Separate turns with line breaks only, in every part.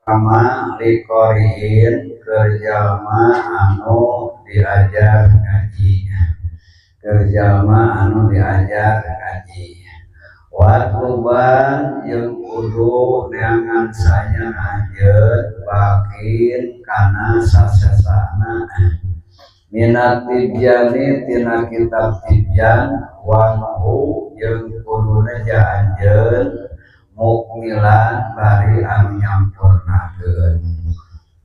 Kama liqoriin keur jalma anu diajar ngaji, keur jalma anu diajar ngaji. Watluban jeung kudu neangan sanya anjeun bakin kana sasesana minat tibyani tina kitab tibyan wanhu jeung kudu neja anjeun mukmilan bari anu nyampurnakeun.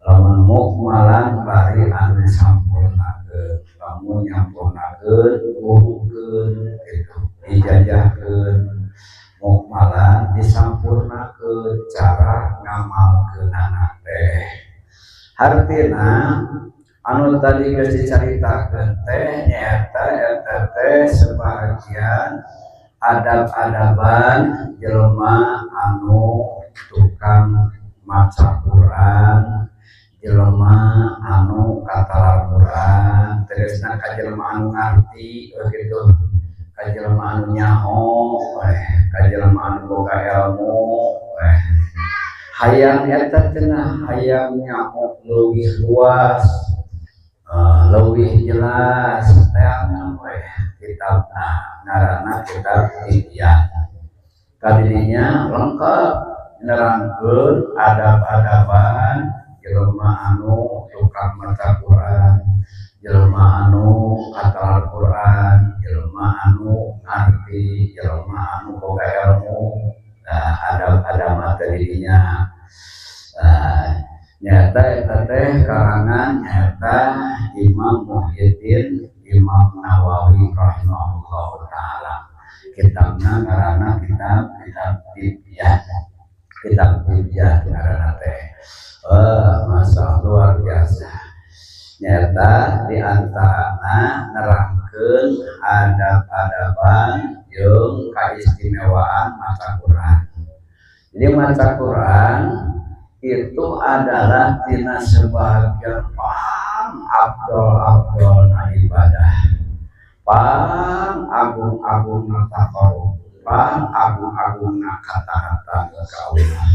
Lamun mukmalan bari anu sampurnakeun, lamun nyampurnakeun gurukeun kitu dijajahkeun, mukmalan disampurnakeun cara ngamalkeunana teh. Hartina anu tadi geus dicaritakeun teh nyaeta eta teh sebagian adab-adaban jelema anu tukang maca Quran, jelema anu katalar Quran, tegasna ka jelema anu ngarti kitu, ka jelema anu nyaho, ka jelema anu boga ilmu. Hayang eta cenah hayang nyaho leuwih luas, leuwih jelas teangan we kitabna ngaranna kitab Tibyan. Kadidinya lengkap nerangkeun adab-adaban jelema anu tukang maca Quran, jelema anu katalar Quran, jelema anu ngarti, jelema anu boga ilmu. Nah, adab-adab tadinya nyata eta teh karangan nyata Imam Muhyiddin Imam Nawawi rahimahullahu taala. Kitabna ngaranna kitab kitab Tibyan. Kitab Tibyan ngaranna teh. Masa luar biasa. Nyata diantarana nerangkeun adab-adaban jeung kaistimewaan maca Quran. Jadi maca Quran itu adalah tina sebagian pang abdol-abdol na ibadah, pang agung-agung na taqarrub, pang agung-agung na kata-kata ka Allah.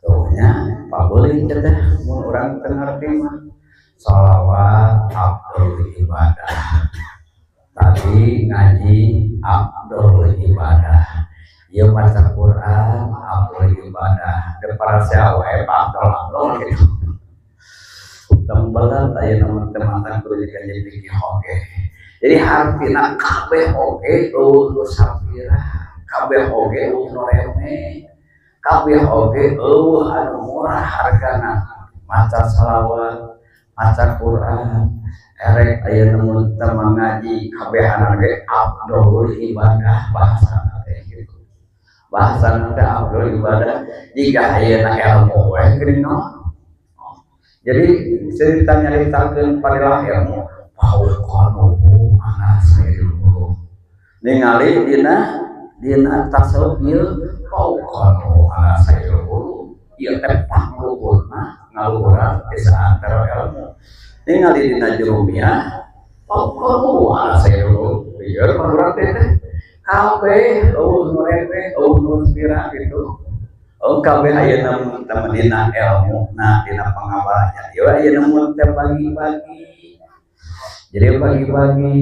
Tuh nya pabeuli teh mun urang teu ngarti mah. Salawat abdol ibadah, tadi ngaji abdol ibadah, ieu maca Quran abdol ibadah. De para wae abdol abdol gitu. Tembelat aya nu teu matan kudu jadi fikih oge. Jadi hartina kabeh oge euweuh nu sapira, kabeh oge euweuh nu remeh, kabeh oge euweuh anu murah hargana. Maca salawat, maca Quran, erek aya nu teu ngaji, kabehana ge abdol ibadah bahasana teh gitu. Bahasana teh abdol ibadah jika ayeuna ilmu we geuning naon. Jadi cerita nyaritakeun parilah ilmu fauqanuhu ala sairil ulum. Ningali dina dina tasawuf ieu fauqanuhu ala sairil ulum. Ieu teh pangluhurna ngaluhuran di saantero ilmu. Ningali dina jurumiyah fauqanuhu ala sairil ulum. Ieu pangluhuran teh kabeh euweuh nu remeh, euweuh nu spira gitu. Oh kabeh ayeuna mun teh dina ilmu, nah dina pangamalannya. Ieu ayeuna mun teh bagi-bagi. Jadi bagi-bagi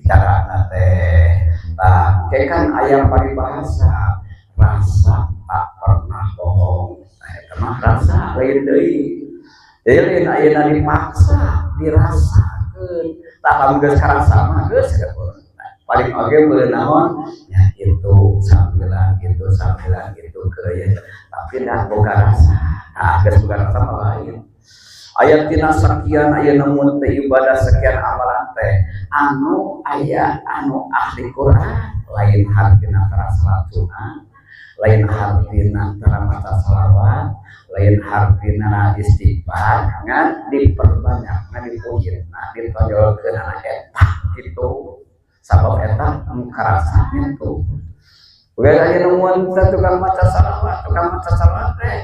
carana teh. Tah, ke kan aya paribahasa rasa tak pernah bohong. Nah, eta mah rasa lain deui. Jadi lain ayeuna dipaksa, dirasakeun. Tah lamun geus karasa mah geus nah, paling oge beunang naon ya itu sambilan gitu sambilan gitu ke ya. Tapi dah boga rasa. Nah, geus boga rasa mah lain. Aya tina sekian aya namun teh ibadah sekian amalan teh anu aya anu ahli Quran lain hartina tara salat sunat, lain hartina tara maca salawat, lain hartina istighfar, ngan diperbanyak, ngan dipuhitna, ditonjolkeun anak eta gitu. Sabab eta anu karasana tuh. Udah aya nemuan tukang maca salawat, tukang maca salawat teh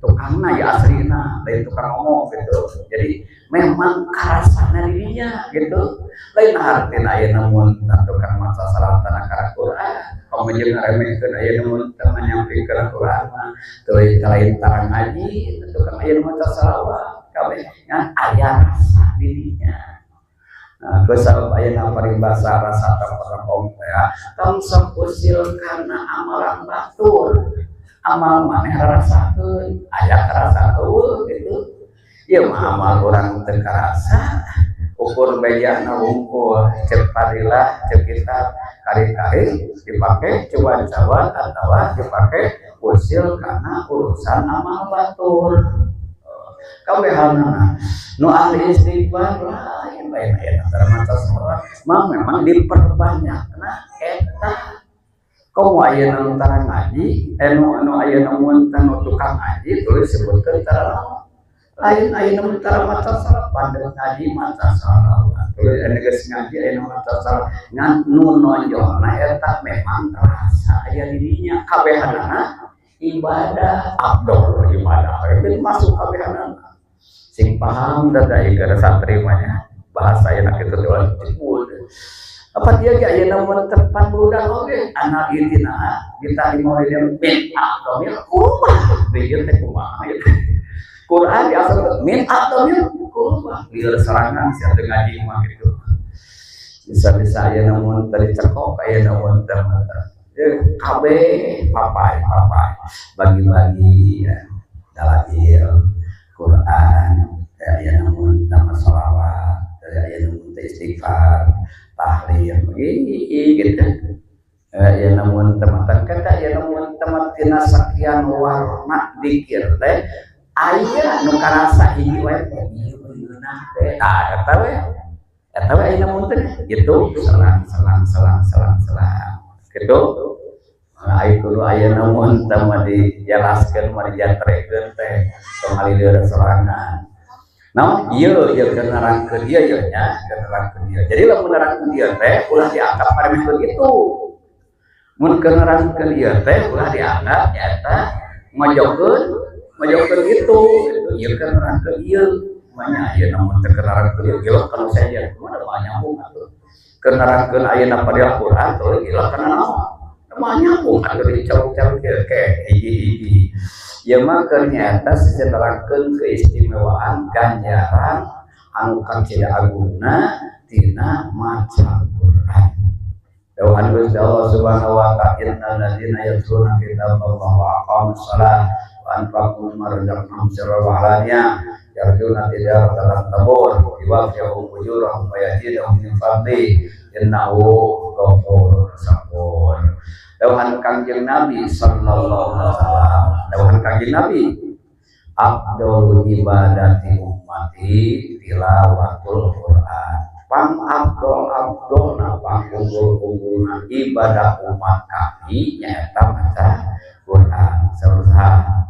tukangna ya aslina, lain tukang ngomong gitu. Jadi memang karasana dirinya gitu. Lain hartina aya nemuan tukang maca salawat tanah kara Quran. Komo jeung ngaremehkeun aya nu teu manyampingkeun Quran mah teuing lain tarang ngaji, tukang aya nu maca salawat kabeh ngan aya rasa dirinya. Nah, kusabab ayeuna paribasa rasa terperempong teh tong sok usil karena amalan batur. Amal maneh rasakeun, aya karasa euweuh gitu. Ieu mah amal urang teu karasa. Ukur bejana wungkul, cek fadilah, cek kitab, kari-kari dipake cuan-cawan atawa dipake usil karena urusan amal batur. Kabehanana nu ahli istighfar lain lain aya antara maca sholawat mah memang diperbanyak. Nah, eta komo ayeuna nu tara ngaji, nu nu ayeuna mun teh nu tukang ngaji tuluy sebutkeun tara lain ayeuna mun tara maca sholawat, pandai ngaji maca sholawat tuluy anu geus ngaji ayeuna maca sholawat ngan nu nonjolna eta memang rasa aya di dinya. Kabehanana ibadah abdol ibadah itu masuk kabehanana sing paham da ieu santri mah nya bahasa enak itu teh disebut apa dia ge ayeuna mun tepan bludak oge anak ieu tina kita min a'dhamil qurbah ieu teh kumaha ieu Quran diasal min a'dhamil qurbah lieur serangan sia teu ngaji mah gitu. Bisa-bisa ayeuna mun teu dicekok ayeuna mun teu kabeh papai papai bagi-bagi ya dalail Quran aya namun tambah sholawat, aya namun istighfar, tahlil begini gitu. Aya namun tematan kata aya namun teman tina sakian warna dikir teh aya nu karasa hiji wae ieu ngeunah teh. Tah eta we aya namun teh gitu selang selang selang selang selang gitu. Ai kudu aya namun teh mah dijelaskeun mah dijantrekeun teh tong ngalieur sorangan. Naon ieu ieu keur nerangkeun ieu ieu nya keur nerangkeun ieu. Jadi lamun nerangkeun ieu teh ulah dianggap paremehkeun kitu. Mun keur nerangkeun ieu teh ulah dianggap nyaeta mojokeun mojokeun kitu. Ieu keur nerangkeun ieu manya ieu namun teh keur nerangkeun ieu gila kana saja kumaha mah nyambung atuh. Keur nerangkeun ayeuna pada Al-Qur'an tuh gila kana naon? Mah nyambung atuh dicau-cau ke hiji-hiji. Ieu mah keur nyaeta secerangkeun keistimewaan ganjaran anu kacida agungna tina maca Quran. Dawuhan Gusti Allah Subhanahu wa ta'ala, innal ladzina yatluna kitaballah wa aqamus shalah wa anfaqu mimma razaqnahum sirran wa alaniyah yarjuna tijaratan lan tabur yuwaffihim ujurahum wa yazidahum min fadli innahu ghafurur syakur. Dawuhan Kangjeng Nabi sallallahu alaihi wasallam, dawuhan Kangjeng Nabi, afdhalu ibadati ummati tilawatul Quran. Pang afdol afdolna pang unggul unggulna ibadah umat kami nyaeta maca Quran. Saur saha?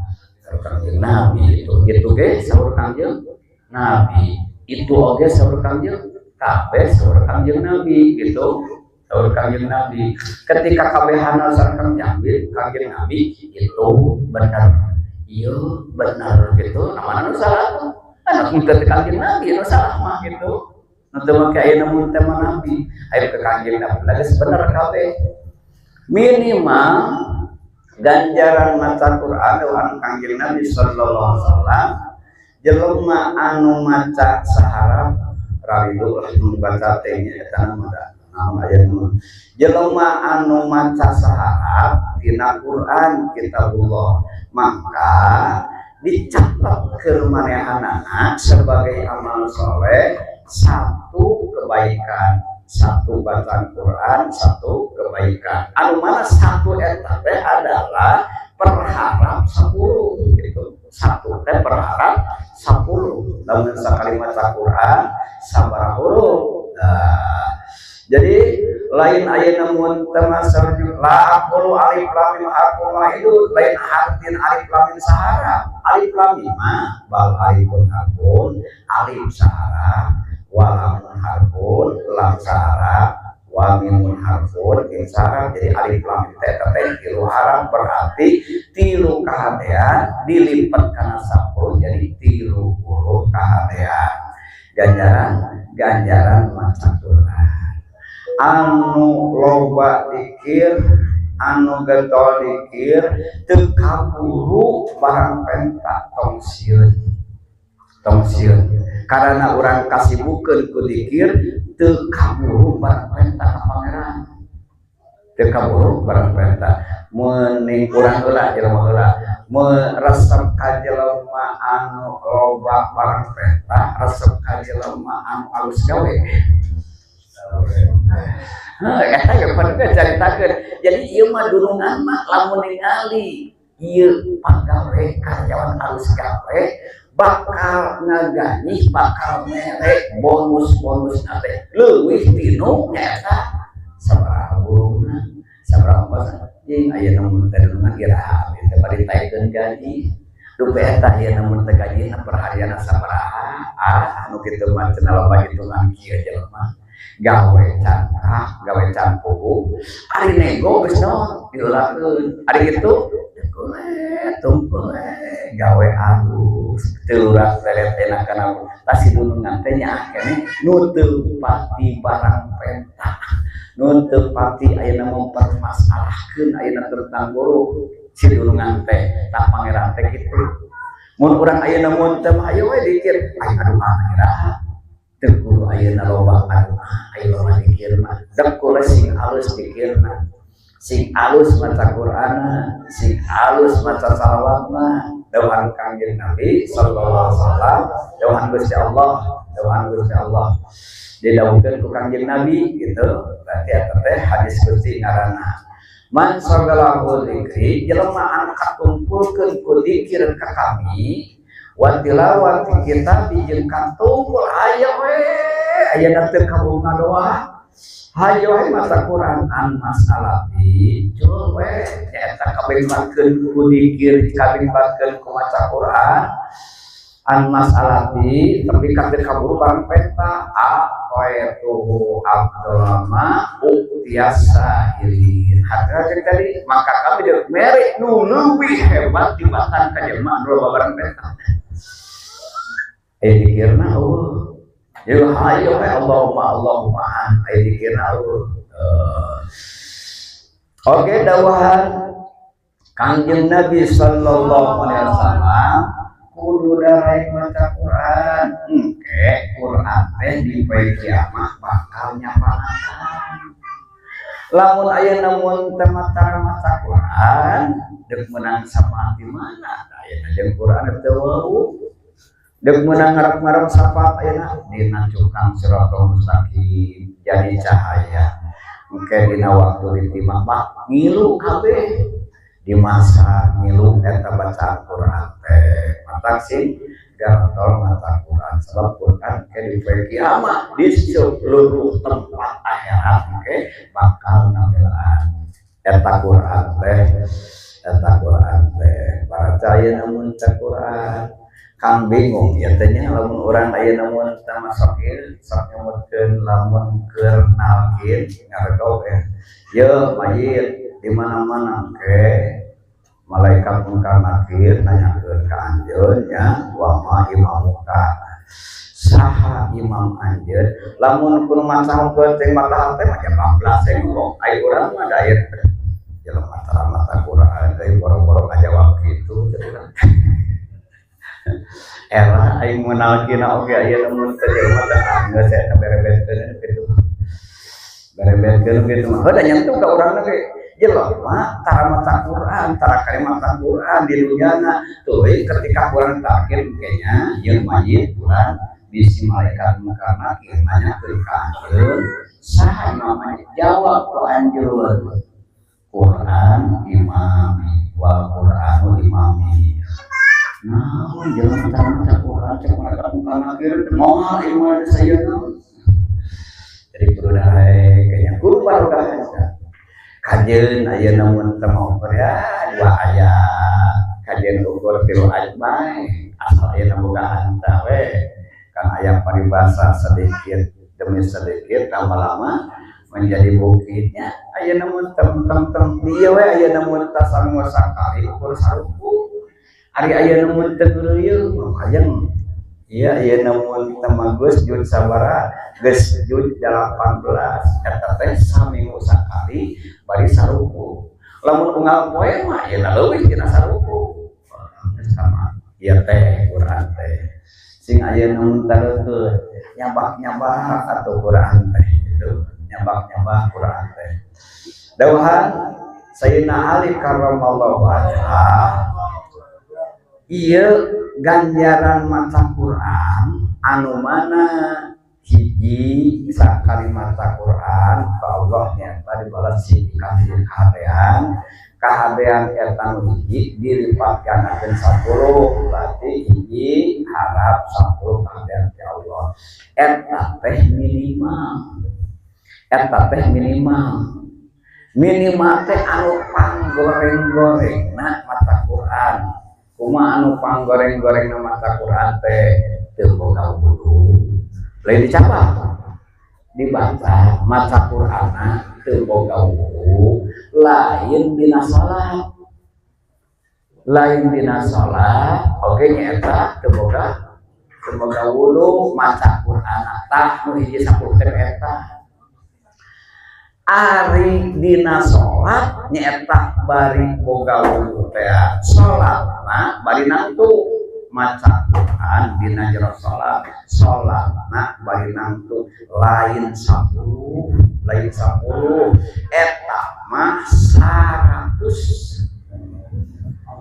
Saur Kangjeng Nabi itu. Itu ge saur Kangjeng Nabi. Itu oge saur Kangjeng kabeh saur Kangjeng Nabi gitu. Saur Kangjeng Nabi. Ketika kabehana saur Kangjeng Nabi itu benar. Iya benar gitu. Namana nu salah? Anak mun teu Kangjeng Nabi nu salah mah gitu. Nu teu make ayeuna mun teh mah Nabi. Ayo ke Kangjeng Nabi geus bener kabeh. Minimal ganjaran maca Quran dawuhan Kangjeng Nabi sallallahu alaihi wasallam jelema anu maca saharap raridu lah nu dibaca teh nya eta mah da naon aya nu jelema anu maca saharap tina Quran kitabullah maka dicatat keur manehanana sebagai amal soleh satu kebaikan, satu bacaan Quran satu kebaikan. Anu mana satu eta teh adalah perharap 10 gitu. Satu teh perharap 10. Lamun sakali maca Quran sabaraha huruf. Nah, jadi lain ayeuna mun teu masuk la aqulu alif lam mim harfun wahidun, lain hartin alif lam mim saharap. Alif lam mim mah bal alifun harfun, alif saharap, wa lamun harfun, lam saharap, wa mimun harfun, mim saharap. Jadi alif lam mim teh teh tilu harap, berarti tilu kahadean dilipat kana 10 jadi 30 kahadean. Ganjaran ganjaran maca Quran. Anu loba dikir Anu getol dikir teu kaburu barang penta, tong sieun, tong sieun, karena urang kasibukeun ku dikir teu kaburu barang penta ka Pangeran, teu kaburu barang penta. Mending urang heula jelema heula meresep ka jelema anu loba barang penta, resep ka jelema anu alus gawe. Heuh, eta ge pan caritakeun. Jadi ieu mah dunungan mah lamun ningali ieu pagawe, karyawan alus gawe, bakal ngaganyih, bakal mere bonus-bonus teh leuwih tinu nyaeta sabaraha burungna, sabaraha ongkosna. Jeung ayeuna mun teh dunungan iraha teh bari taekeun gaji? Dupi eta ayeuna mun teh gajina perharianna sabaraha? Ah, anu kitu mah cenah loba hitungan kieu jelema. Gawe can gawe can puguh, ari nego geus naon diheulakeun. Ari kitu tungkul gawe alus, teu luras leret enak kana tah. Si dunungan teh nyaah keneh nu teu pati barang penta, nu teu pati ayeuna mempermasalahkeun ayeuna tentang buruh si dunungan teh. Tah, Pangeran teh kitu. Mun urang ayeuna mun teu mah, ayo we dikir, ayo aduh iraha? Teu kudu ayeuna loba aduh, ayo loba dikir mah. Dek sing alus dikirna, sing alus maca Qur'ana, sing alus maca salawatna. Dawuhan Kangjeng Nabi sallallahu alaihi wasallam, dawuhan Gusti Allah, dawuhan Gusti Allah didawuhkeun ku Kangjeng Nabi gitu. Berarti eta teh hadis qudsi ngaranna. Man syaghalahu dzikri, jelema anu katumpulkeun ku dikir ka kami, wa tilawati kitab, jeung katumpul, aya we ayeuna teu kabunga doa, hayo we maca Quran, an masalati cul we nyaeta kabengbakeun ku dikir, kabengbakeun ku maca Quran, an masalati tapi ka teu kaburu barang penta, a'thaituhu afdhala ma u'thiyas sa'ilin. Harga tadi maka kami dia mere nu leuwih hebat tibatan ka jelema anu loba barang penta. Eh, dikirna eueuh. Ya hayo we Allahumma Allahumma, aya dikirna eueuh. Oke, dawuhan Kangjeng Nabi sallallahu alaihi wasallam kudu darek maca Quran. Engke Quran teh di poe kiamah bakal nyafaatan. Lamun ayeuna mun teu maca Quran, deuk meunang syafaat di mana? Ayeuna jeung Quran teu wau. Deuk meunang ngarep-ngarep syafaat ayeuna dina cukang siratal mustaqim jadi cahaya. Engke dina waktu ditimah mah ngilu kabeh, di masa ngilu eta bacaan Quran teh. Matak sing garantol maca Quran, sebab Quran ke di poe kiamat di seluruh tempat akhirat ke bakal ngabelaan eta Quran teh. Eta Quran teh para ayeuna mun teh Quran kan bingung ya teh nya. Lamun urang ayeuna mun teh masuk ieu sok nyebutkeun, lamun keur nalkin ngaregau ya, ye mayit di mana-mana ke malaikat mungkar nakir nanyakeun ka anjeun nya, wa ma imamuka, saha imam anjeun? Lamun kudu maca hungkeun cing mata hate mah jam 14 yang ngomong. Ai urang mah dair jelema tara maca Quran deui, boro-boro ngajawab kitu. Jadi era aing munalkina oge ayeuna mun teu jelema teh geus eta berebetkeun kitu, berebetkeun kitu mah heuh nyentuh ka urangna ge. Jelema tara maca Quran, tara kali maca Quran di dunyana tuluy ketika Quran terakhir kayaknya jeung mayit urang bisi malaikat mungkar nakir nanyakeun ka anjeun, saha imam anjeun? Jawab ku anjeun, Quran imami wal Quranu imami. Naon jelema tara maca Quran, cek malaikat mungkar nakir moal imam sayeuna. Jadi kudu daek kayaknya, kudu barokah aja. Kajeun ayeuna mun teu mau ya dua ayat, kajeun ukur tilu ayat bae, asal ayeuna boga anta we. Kan aya paribasa, sedikit demi sedikit tambah lama menjadi bukitnya. Ayeuna mun tem tem tem dieu we, ayeuna mun tas sakali ukur saruku. Ari ayeuna mun teu geureuyeung hayang. Iya, iya, namun temagus juz sabara, geus juz 18 eta teh saminggu sakali bari saruku. Lamun unggal poe mah ya leuwih tina saruku. Sama ieu teh Quran teh sing aya nu tareukeun nyabak-nyabak atau Quran teh gitu, nyabak-nyabak Quran teh. Dawuhan Sayyidina Ali karramallahu wajhah, ieu ganjaran maca Quran anu mana hiji sakali maca Quran ku Allah nyata dibalas hiji kali kahadean. Kahadean eta nu hiji dilipat gandakeun 10, berarti hiji harap 10 kahadean ti Allah. Eta teh minimal, eta teh minimal, minimal teh anu panggoreng-gorengna maca Quran. Kumaha anu panggoreng-gorengna maca Quran teh? Teu boga wudu, lain dicabak, dibaca. Maca Qur'ana teu boga wudu, lain dina salat, lain dina salat oge nyaeta teu boga wudu maca Qur'ana. Tah, nu hiji 10 teh eta. Ari dina salat nyaeta bari boga wudu teh, salatna bari nangtu. Maca Quran dina jero salat, salatna bari nangtu, lain 10, lain 10, eta mah 100,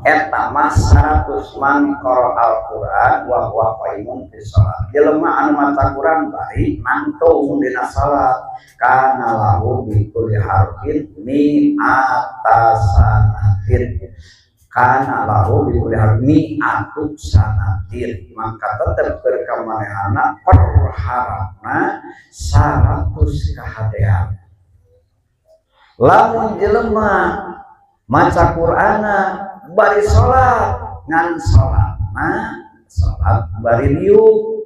eta mah 100. Man qara al-Qur'an wa huwa qaimun fi shalat, jelema anu maca Quran bari nangtung dina salat, kana lahu bi kulli harfin mi'ata sanatin, kana lahu bi kulli harfin mi'atu sanatin, maka tetep keur kamanehana per harapna 100 kahadean. Lamun jelema maca Qur'ana bari salat, ngan salatna salat bari niup,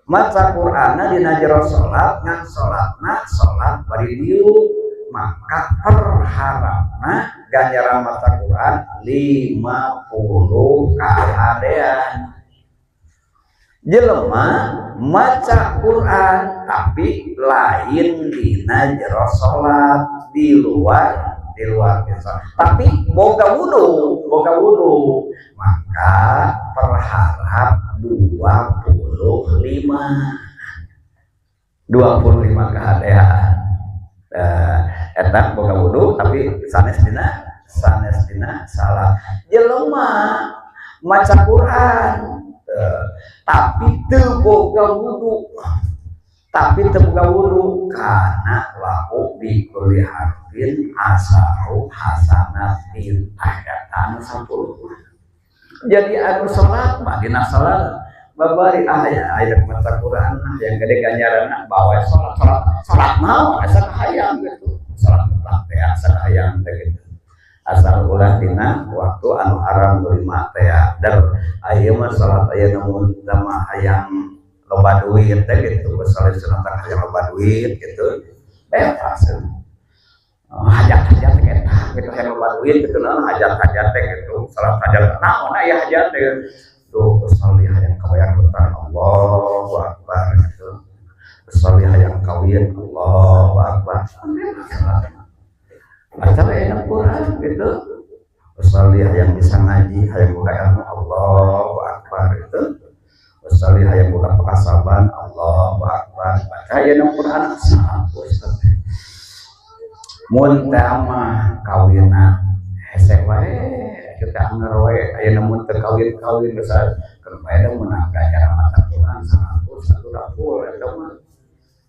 maca Qur'ana dina jero salat, ngan salatna salat bari niup, maka perharapna ganjaran maca Quran 50 kahadean. Jelema maca Quran tapi lain dina jero salat, di luar salat, tapi boga wudu, boga wudu, maka perharap 25, 25 kahadean. Eta boga wudu tapi sanes dina salat. Jelema maca Quran tapi teu boga wudu, tapi teu boga wudu, kana lahu bi kulli harfin asyaru hasanatin. Eta anu 10. Jadi anu salat mah dina salat babari, ah ya, aya maca Quran yang gede ganjaran, bawa salat, salat, salat mau asa kahayang gitu, salat mutlak teh asa kahayang teh gitu, asal ulah dina waktu anu haram lima teh. Dan aya mah salat aya namun sama hayang loba duit teh gitu, salat sunat hayang loba duit gitu, bebas. Hajat-hajat teh eta gitu, hayang loba duit gitu. Nah, hajat-hajat teh gitu, salat hajat naon aya hajat teh tuh. Usolli hayang kabayar hutang, Allahu akbar gitu. Usolli hayang kawin, Allahu akbar. Baca enak Quran gitu. Usolli hayang bisa ngaji, hayang buka ilmu, Allahu akbar itu. Usolli hayang buka pekasaban, Allahu akbar. Baca enak Quran 100. Mun teh mah kawinna hese wae, kita anger wae. Ayeuna mun teu kawin-kawin geus keur bae menang ganjaran maca Quran 100, satu dapur eta mah.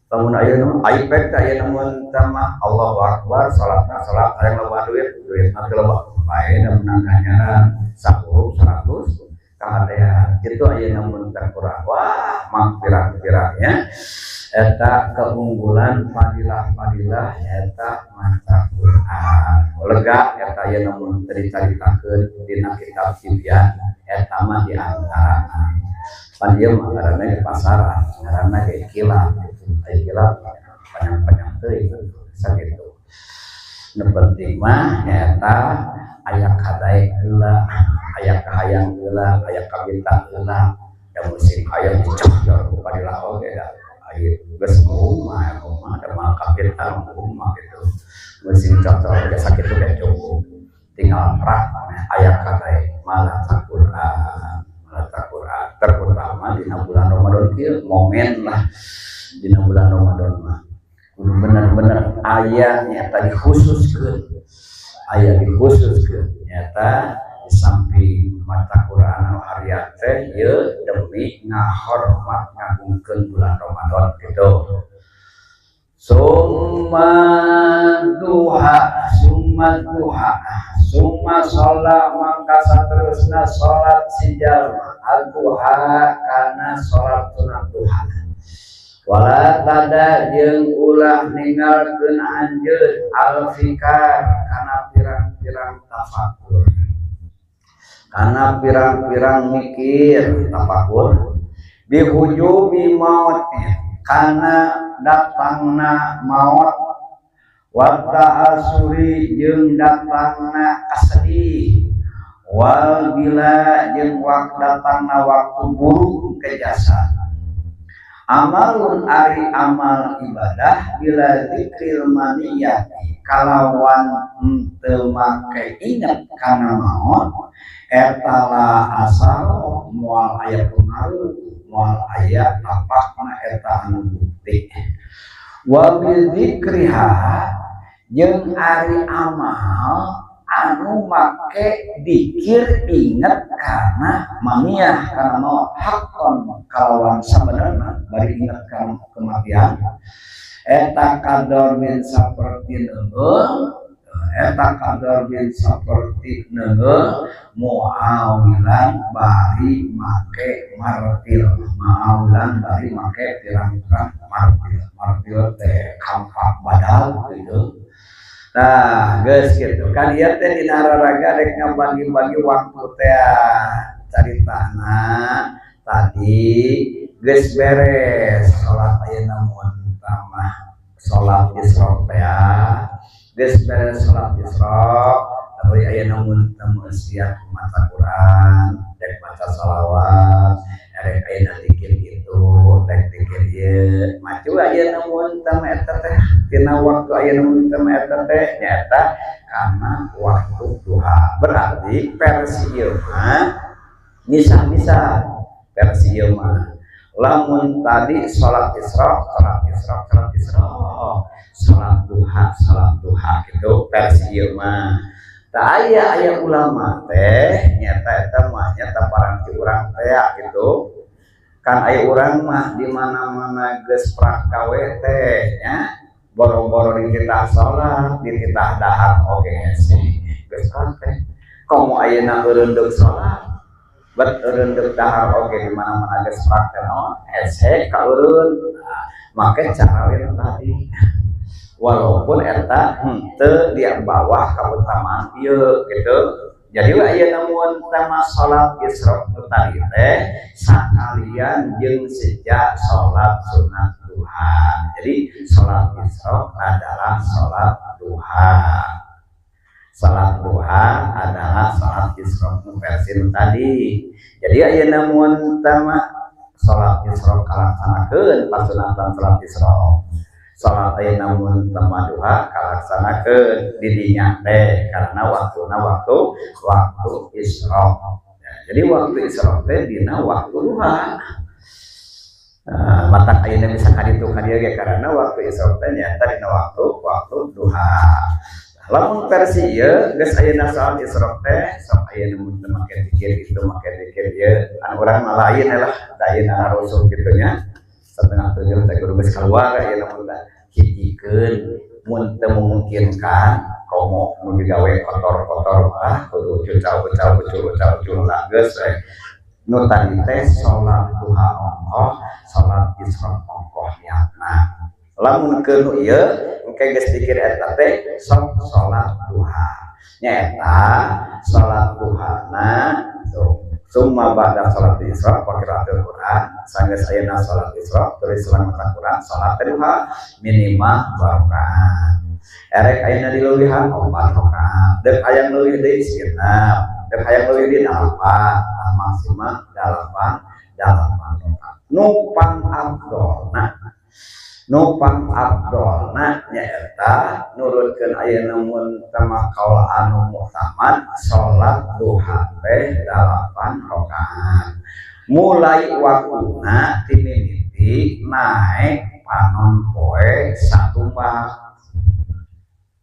Lamun ayeuna iPad teh, ayeuna mun teh mah Allahu akbar, salatna salat hayang loba duit, duitna teu loba bae, menang ganjaran 10 100 kahadean itu. Ayeuna mun teh Quran, wah, mah pirang-pirangnya eta keunggulan, fadilah-fadilah eta maca Quran lega eta. Ayeuna mun teu dicaritakeun dina kitab Tibyan, eta mah di antarana. Pan ieu mah ngaranna di pasaran, ngaranna ge kilap gitu. Aya kilap panjang-panjang teuing sakitu. Nu penting mah nyaeta aya kadaek heula, aya kahayang heula, aya kabintang heula. Da musim hayang dicok ku fadilah oge da. Ayo geus mah mah ada mah kapital mah gitu. Mesin cocok biasa kitu ge cukup. Tinggal prak aya kata maca Quran, maca Quran. Terutama dina bulan Ramadan kieu momen lah, dina bulan Ramadan mah kudu bener-bener aya nyata dikhususkeun, aya dikhususkeun nyata di samping maca Quran anu harian teh ieu demi ngahormat, ngagungkeun bulan Ramadan gitu. Summa duha, summa duha, summa sholat, mangka saterusna sholat si jalma ad-duha kana sholat sunat duha. Wala tada jeung ulah ninggalkeun anjeun al-fikar kana pirang-pirang tafakur, kana pirang-pirang mikir, tafakur bihujubi maut, kana datangna maut, wa ta'asuri jeung datangna kasedih, wal bila jeung waktu datangna waktu buruk ke jasad. Amalun ari amal ibadah bila dzikril maniyati kalawan henteu make inget kana maot eta la asal moal aya pengaruh, moal aya tapakna eta anu bukti. Wa bi dzikriha jeung ari amal anu make dikir inget kana maniyah, kana maot, haqqon kalawan sabenerna bari inget kana kematian eta kador bin saperti neungeul, eta kador bin saperti neungeul muawilan bari make martil, muawilan bari make pirang-pirang martil. Martil teh kampak badal gitu. Nah, geus kitu kan ieu teh dina raraga rek ngabagi-bagi waktu teh caritana. Tadi geus beres salat, ayeuna mun mah salat isyraq teh geus beres salat isyraq, tapi ayeuna mun teu siap maca Quran, rek maca salawat, rek ayeuna zikir itu, rek zikir ieu maju, ayeuna mun teu eta teh tina waktu ayeuna mun teu eta teh nyaeta kana waktu duha. Berarti versi ieu mah bisa-bisa versi ieu mah lamun tadi salat isyraq, salat isyraq, salat isyraq, salat duha, salat duha gitu versi ieu mah. Tak aya aya ulama teh nyata eta mah nyata paranti urang teh gitu kan. Aya urang mah di mana-mana geus prak gawe teh nya, boro-boro dititah salat, dititah dahar oge hese, geus prak teh. Komo ayeuna eureun salat bet eureun dahar oge di mana-mana geus prak teh naon hese ka eureun. Nah, make cara yang tadi walaupun eta henteu di bawah kautamaan ieu gitu. Jadi aya mun tema salat isyraq tadi teh sakalian jeung sejak salat sunat duha. Jadi salat isyraq adalah salat duha, salat duha adalah salat isyraq versi tadi. Jadi aya mun tema salat isyraq kalaksanakeun pasunatan salat isyraq, salat ayeuna mun tema duha kalaksanakeun didinya teh karena waktuna waktu waktu isyraq ya, jadi waktu isyraq teh dina waktu duha. Nah, matak ayeuna bisa kaditu kadieu ge karena waktu isyraq teh nyaeta dina waktu waktu duha. Nah, lamun versi ieu geus ayeuna salat isyraq teh sok ayeuna mun teu make zikir itu, make zikir ieu anu urang mah lain lah da ayeuna rusuh kitu nya, 6.30 teh kudu geus keluar. Ayeuna mun hijikeun mun teu memungkinkan, komo nu digawe kotor-kotor ah kudu cucal-cucal cucul lah, geus we nu tadi teh salat duha ongkoh, salat isyraq ongkoh niatna. Lamun keur nu ieu engke geus dikir eta teh sok salat duha nyaeta salat duhana tuh summa ba'da salat isyraq wa qiraatul Quran. Sanggeus ayeuna salat isyraq terus selang maca Quran, salat duha minimal 2 rakaat, erek ayeuna dileuwihan 4 rakaat, deuk hayang leuwih deui genep, deuk hayang leuwih deui 8, maksimal 8, 8 rakaat nu pang afdolna. Nu pang afdolna nyaeta nurutkeun ayeuna mun tama kaul anu muktamad, salat duha teh 8 rakaat. Mulai waktuna timimiti naek panon poe satumbak.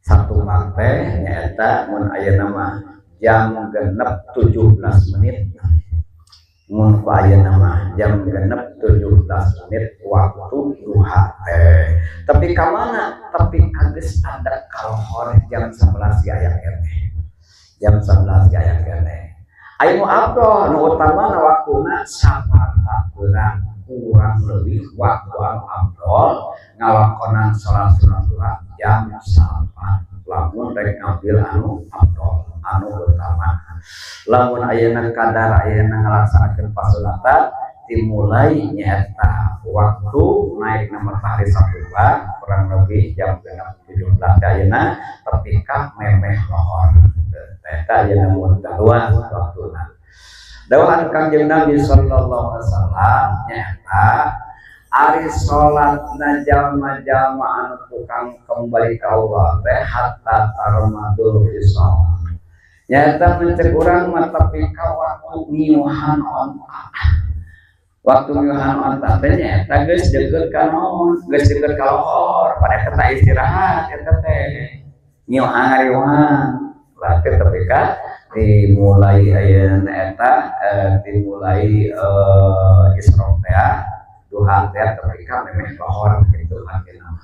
Satumbak teh nyaeta mun ayeuna mah jam 6.17. Mun ku ayeuna mah jam 6.17 waktu duha teh. Tapi ka mana? Tapi geus ada kalohor jam 11 ge aya keneh. Jam 11 ge aya keneh. Aya nu afdol, nu utamana waktuna saparta kurang kurang lebih waktu anu afdol ngalakonan salat sunat duha jam 9, lamun rek ngambil anu afdol, anu utama. Lamun ayeuna kadar ayeuna ngalaksanakeun pasunatan dimulai nyaeta waktu naik matahari satumbak kurang lebih jam 6.17 ayeuna tepi ka memeh lohor. Eta ayeuna mun luas waktuna. Dawuhan Kangjeng Nabi sallallahu alaihi wasallam nyaeta ari salatna jalma-jalma anu tukang kembali ka Allah teh hatta tarmadul fisal. Nyaeta mun urang mah tepi ka waktu ngiuhan onta. Waktu ngiuhan onta teh nyaeta geus deukeut ka naon? Geus deukeut ka lohor, pada eta istirahat eta teh. Ngiuhan ngariuhan. Berarti tepi ka dimulai ayeuna eta dimulai isyraq teh, duha teh, tepi ka memeh lohor gitu artina.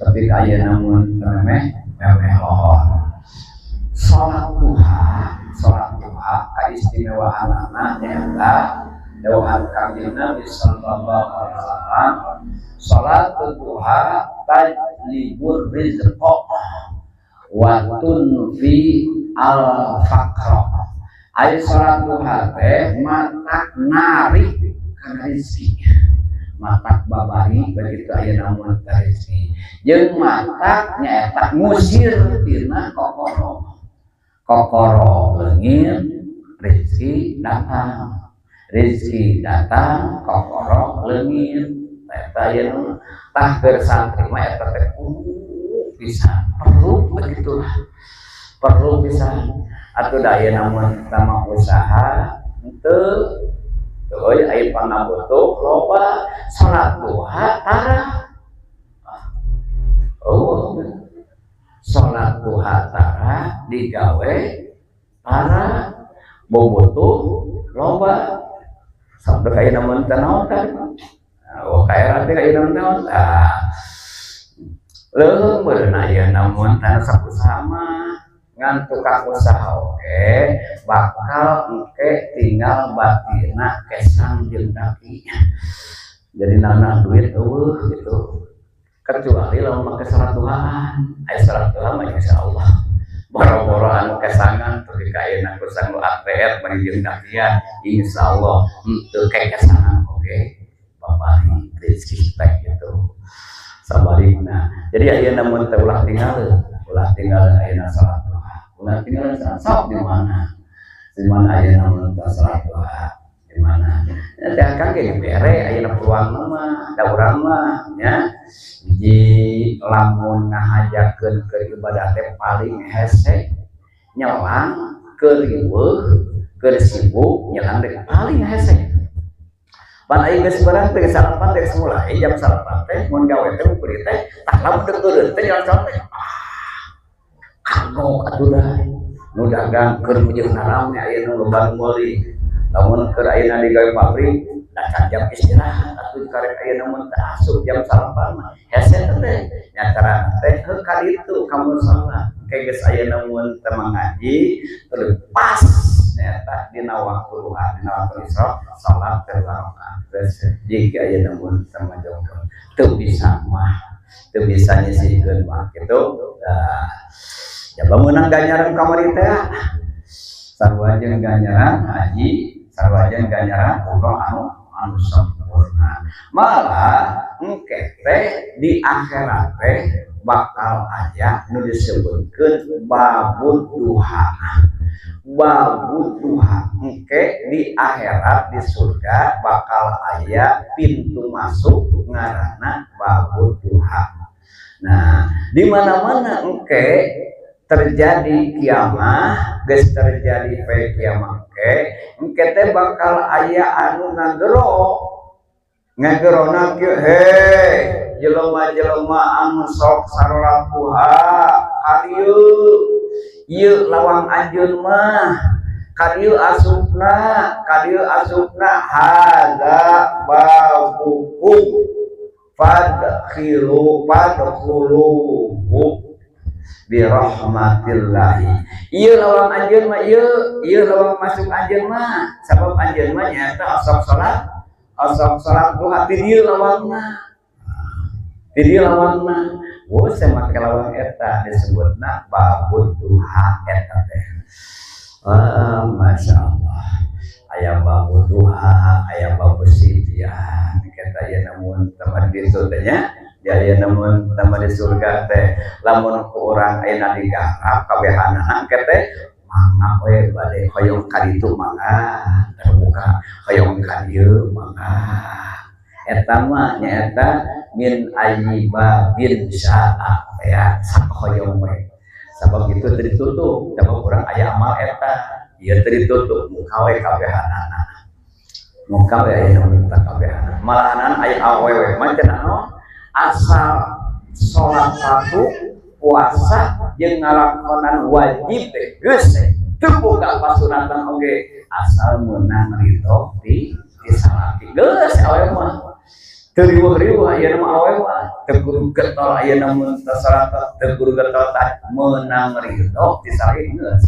Tapi ka ayeuna mun memeh memeh lohor. Salat duha, salat duha kaistimewaanana nyaeta dawuhan Kangjeng Nabi sallallahu alaihi wasallam, salat duha tajlibur rizqa wa tunfi al faqra. Ari salat duha teh matak narik kana rezeki, matak babari begitu ayeuna mun rezeki, jeung matak nyaeta ngusir tina kokoro. Kokoro leungit, rezeki datang. Rezeki datang, kokoro leungit. Eta ayeuna tah keur santri mah eta teh kudu pisan, perlu begitulah, perlu pisan. Atuh da ayeuna mun tama usaha henteu euy, aya pangabutuh loba, salat duha tara. Oh, salat duha tara, digawe tara, bobotuh loba. Sampai kaya namun teu naon tadi. Oh, kaya teh kaya naon naon. Ah. Leuh meureun ayeuna mun teu sakusaha mah ngan tukang usaha oge bakal engke tinggal batina kesang jeung daki. Jadi nana duit eueuh gitu. Kecuali lamun make salat duhaan. Aya salat duha mah insyaallah. Boro-boro anu kesangan teu kaena ku sanggu ATR bari jeung dakian, insyaallah henteu kekesangan oge babari rezeki teh gitu. Sabalikna. Jadi ayeuna mun teh ulah tinggal, ulah tinggal ayeuna salat duha. Ulah tinggal sok di mana? Di mana ayeuna mun teh salat duha? Di mana? Ya teh akang ge bere ayeuna peluang mah, da urang mah nya. Hiji, lamun ngahajakeun ke ibadah teh paling hese nyelang keur riweuh, keur sibuk nyelang teh paling hese. Pan aing geus beurang teh salapan teh mulai jam salapan teh mun gawe teh beurit teh tah lamun deuk eureun teh nyelang salat teh ah kagok atuh dah. Nu dagang keur meujeuhna rame ayeuna loba nu meuli. Lamun keur ayeuna digawe pabrik da can jam istirahat atuh karek ayeuna mun teu asup jam salapan mah hese teh nya cara teh heuh ka ditu ka musala. Engke geus ayeuna mun teu ngaji terus pas nyaeta dina waktu duha, dina waktu isyraq salat teh rakaat. Geus jika ayeuna mun teu majongkeun teu bisa mah, teu bisa nyisihkeun mah kitu. Dah ya meunang ganjaran kamari teh sarua jeung ganjaran haji, sarua jeung ganjaran umroh anu anu sempurna. Malah engke teh di akhirat teh bakal aya nu disebutkeun babud duha. Babud duha engke di akhirat di surga bakal aya pintu masuk ngaranna babud duha. Nah, di mana-mana engke terjadi kiamah, geus terjadi pe kiamah engke, engke teh bakal aya anu ngagero. Ngagerona kieu, hei, jelema-jelema anu sok sarolat duha, kadieu ieu lawang anjeun mah, kadieu asupna, kadieu asupna, hadza babukum fadkhilu fadkhuluhu birahmatillahi. Ieu lawang anjeun mah ieu, ieu lawang masuk anjeun mah, sabab anjeun mah nyaeta osok salat duha, ti dieu lawangna. Ti dieu lawangna. Oh, saya make lawang eta disebutna babud duha eta teh. Ah, Masya Allah. Aya babud duha, aya babud sibyan. Kita aya namun teman di surga nya, dia aya namun teman di surga teh. Lamun ku urang ayeuna digarap kabehanana engke teh mangga we bade hoyong ka ditu mangga terbuka, hoyong ka dieu mangga. Eta mah nyaeta min ayyi babin sya'a ya sakoyong we. Sabab itu teu ditutup, sabab urang aya amal eta, ieu teu ditutup muka we kabehanana. Muka we aya nu minta kabehanana. Malahanan aya awewe mah cenah naon? Asal salat satu, puasa jeung ngalakonan wajib teh geus teu boga pasunatan oge asal meunang ridho ti salaki geus awewe mah. Teu riweuh-riweuh ayeuna mah awewe mah teu kudu getol ayeuna mun teu salat, teu kudu getol meunang ridho ti salaki geus.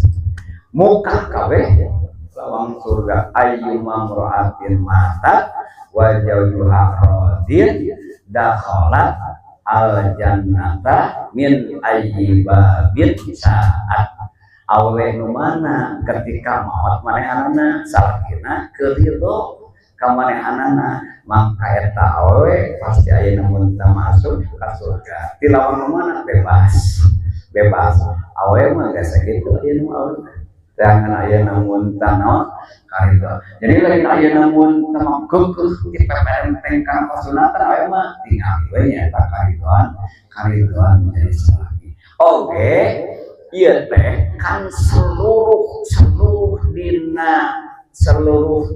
Muka kabeh lawang surga ayyuma imra'atin matat wa zawjuha radin dakhalat al jannata min ayyi babin sa'at. Awewe nu mana ketika maot manehanana salakina keur ridho ka manehanana, maka eta awewe pasti ayeuna mun teu masuk ka surga. Ti lawang nu mana bebas. Bebas. Awewe mah geus sakitu ayeuna mah awewe. Jangan ayeuna mun teu naon karidho. Jadi lain ayeuna mun teu mah keukeuh ti peperenteng kana kasunatan awewe mah tinggal we nyaeta karidhoan, karidhoan jadi salaki. Oke, ieu teh kan seluruh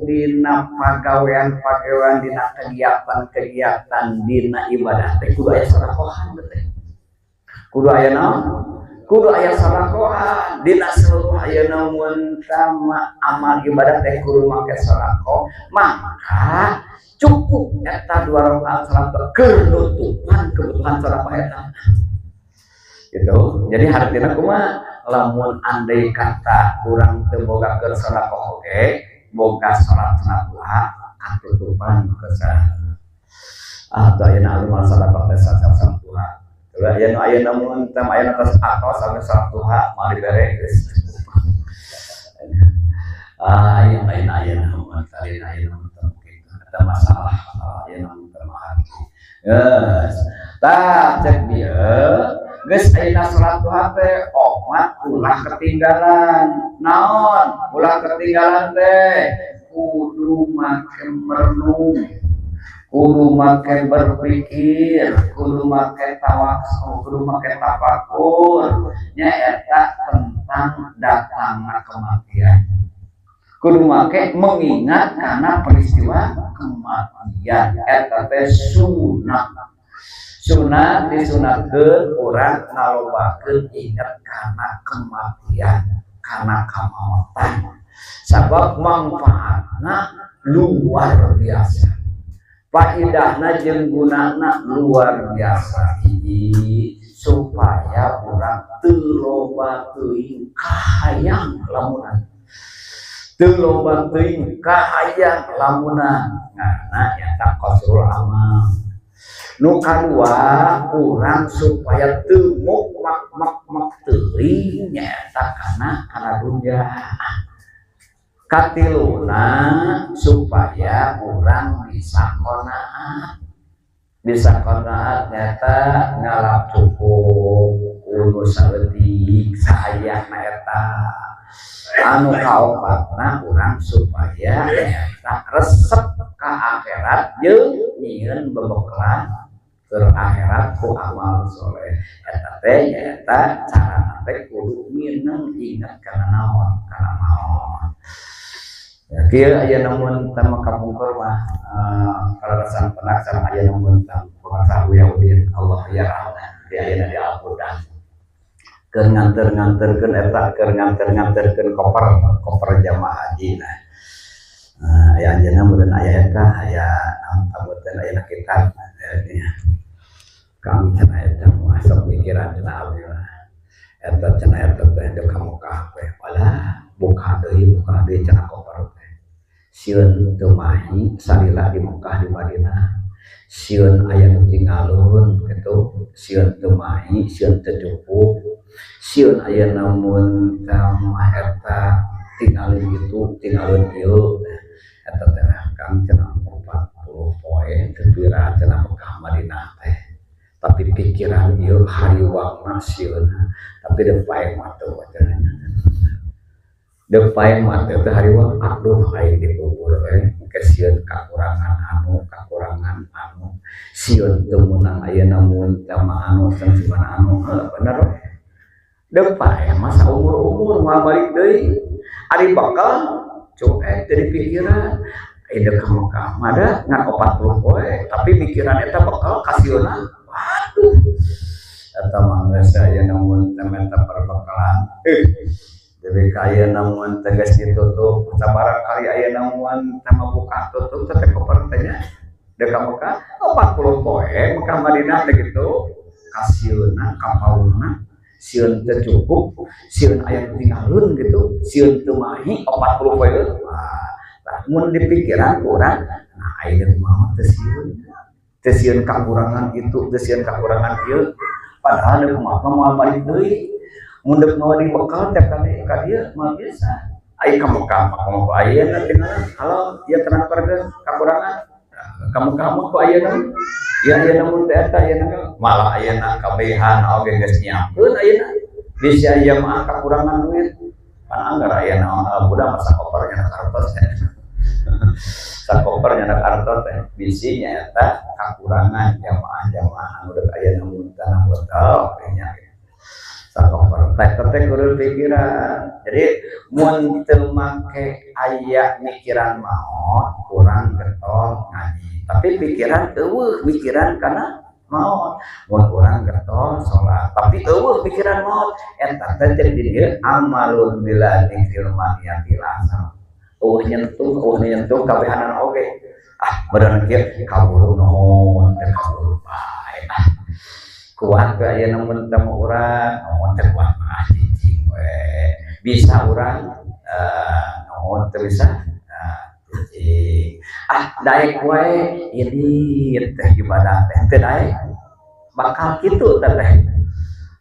dina pagawean-pagawean, dina kegiatan-kegiatan, dina ibadah teh kudu aya sedekahan teh. Kudu aya naon? Kudu aya sedekahan. Dina seluruh ayeuna mun amal ibadah teh kudu make sedekah, maka cukup eta 2 rakaat salat keur nutupan kebutuhan sedekah eta. Gitu. Jadi hartina kumaha? Lamun andai kata urang teu boga keur sedekah oge, boga salat sunat duha katutupan kesah. Atau ayeuna alim sedekah teh salat duha. Coba ayeuna ayeuna mun teh ayeuna tos atos sampe salat duha moal dibere geus. Ah, ayeuna ayeuna ayeuna mun teh ayeuna mun teh kitu. Ada masalah ayeuna mun teh mah. Geus. Tah cek bieu geus ayeuna salat duha teh omat ulah ketinggalan. Naon? Ulah ketinggalan teh kudu make merenung, kudu make berpikir, kudu make tawaksul, kudu make tafakur nyaeta tentang datangna kematian. Kudu make mengingat karena peristiwa kematian eta teh sunah. Sunat disunatkeun urang ngalobakeun inget kana kematian, kana kamaotan. Sabab manfaatna luar biasa. Faidahna jeung gunana luar biasa. Hiji, supaya urang teu loba teuing kahayang lamunan. Teu loba teuing kahayang lamunan. Karena nyata qasrul amal. Nu kadua urang supaya teu muk mak mak mak teuing nyaeta kana dunya. Katiluna supaya urang bisa qanaat. Bisa qanaat nyaeta ngalap cukup kudu saeutik saayahna eta. Anu kaopatna, urang supaya eta resep ka akhirat jeung nyieun bebekalan ke akhirat ku amal soleh. Eta teh nyaeta cara teh kudu mineng ingat kana naon, kana maot. Ya, kieu aya namun tama kapungkur mah kaleresan penak sareng aya namun tam pengarsa Buya Udin, Allah yarhamna, di ayeuna di Al-Quran keur nganter-nganterkeun eta, keur nganter-nganterkeun koper koper jamaah haji. Nah, aya anjeunna meureun aya eta, aya naon tabutan aya kitab ya. Kang, cenah eta mah sok mikiran cenah abdi mah. Eta cenah eta teh deuk ka Mekah teh. Walah, buka deui, buka deui cenah koper teh. Sieun teu mahi salila di Mekah, di Madinah. Sieun aya nu tinggalun kitu, sieun teu mahi, sieun teu cukup. Sieun aya namun mah eta tinggalin itu, tinggalin ieu. Eta teh Kang cenah 40 poe teu pira cenah Mekah Madinah teh. Tapi pikiran ieu hariwangna sieun, tapi deuk paeh mah teu cenah. Deuk paeh mah teu teh hariwang, aduh, aing dikubur we engke sieun kakurangan anu, kakurangan anu, sieun teu meunang ayeuna mun teh mah anu cenah anu, heuh bener we. Deuk paeh mah saumur-umur moal balik deui. Ari bakal cuek jadi pikiran. Aing deuk ka Mekah mah da ngan 40 poe, tapi mikiran eta bakal kasieunna. Waduh. Eta mah geus aya namun teh menta perbekalan. Jadi kaya namun tegas ditutup, sabaraha kali aya namun teh mah buka tutup teh koper teh nya. Deuk ka Mekah 40 poe Mekah Madinah teh kitu. Kasieunna, kapauna, sieun teu cukup, sieun aya nu tinggalun gitu, sieun teu mahi 40 poe. Wah, tah mun dipikiran ku urang, nah ayeuna mah teu sieun. Teu sieun kakurangan itu, teu sieun kakurangan ieu. Padahal deuk mah moal balik deui. Mun deuk mawa dibekal tiap kali ka dieu mah biasa. Ai ka Mekah mah komo ku ayeuna tinggalan, halo ieu transferkeun kakurangan. Ka Mekah mah ku ayeuna. Ya ayeuna mun teh eta ayeuna malah ayeuna kabehan oge geus nyiapkeun ayeuna. Bisi aya mah kakurangan duit. Pan anggar aya naon budak mah sakoper nyandak artos ya. Sakoper nyandak artos teh bisi nyaeta kakurangan jamaah-jamaah anu deuk aya mun tanah hotel nya. Sakoper teh teh kudu pikiran. Jadi mun teu make aya mikiran maot kurang getol ngaji. Tapi pikiran eueuh mikiran kana maot. Mun urang getol salat, tapi eueuh pikiran maot, eta teh jadi di dieu amalun bila dzikril maniyati lasam. Eueuh nyentuh kabehanana oge. Ah, meureun kieu kaburu nuhun teh kaburu bae. Ah, kuat we ayeuna mun teh urang, nuhun teh kuat mah cicing we. Bisa urang nuhun teu bisa cicing. Ah, daek wae ini teh ibadah teh teu daek. Bakal kitu teh teh.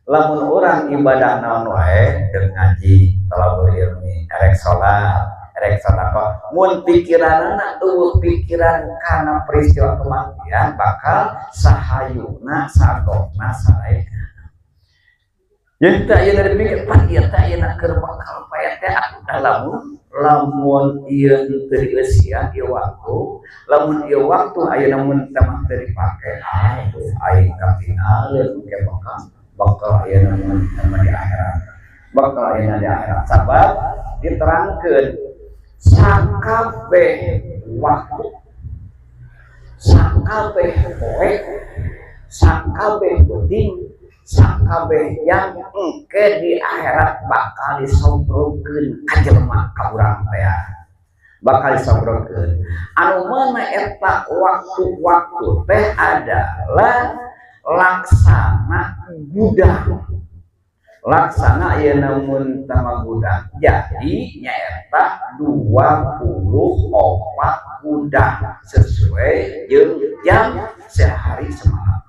Lamun urang ibadah naon wae deuk ngaji, talabul ilmi, erek salat, erek sedekah, mun pikiranana eueuh pikiran kana peristiwa kematian bakal sahayuna sagokna sae. Jadi teh ayeuna dipikir pan ieu teh ayeuna keur bakal pae teh atuh lamun lamun ieu teu dieusian ieu waktu, lamun ieu waktu ayeuna mun teh mah teu dipake, aduh aing katinggalin ke bakal bakal ayeuna mun teh mah di akhirat, bakal ayeuna di akhirat. Sabab diterangkeun sakabeh waktu, sakabeh poe, sakabeh penting, sakabeh yang engke di akhirat bakal disogrokeun ka jelema ka urang teh, bakal disogrokeun. Anu mana eta waktu-waktu teh adalah laksana gudang, laksana ieu namun tama gudang. Jadi nyaeta 24 gudang sesuai jeung jam sehari semalam.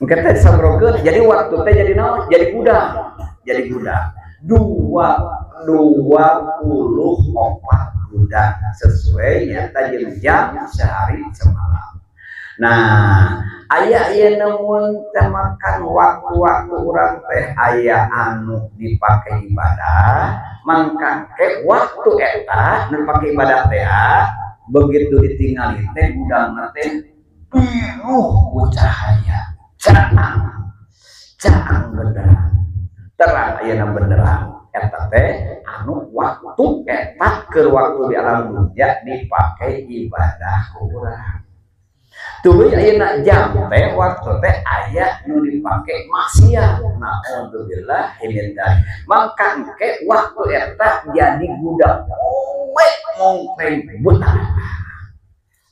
Engke teh disogrokeun. Jadi waktu teh jadi naon? Jadi gudang, jadi gudang 24 gudang sesuai nyata jeung jam sehari semalam. Nah, Aya ieu mun teh makan waktu-waktu urang teh aya anu dipake ibadah, mangka ke waktu eta nu dipake ibadah teh begitu ditingali teh gudangna teh pinuh ku cahaya, caang caang benderang, terang ayeuna benderang. Eta teh anu waktu eta keur waktu di alam dunia dipake ibadah ku urang. Tuluy ayeuna jam teh waktu teh aya nu dipake maksiat, naudzubillah min dzalik, mangka engke waktu eta jadi gudang poek mongkleng buta.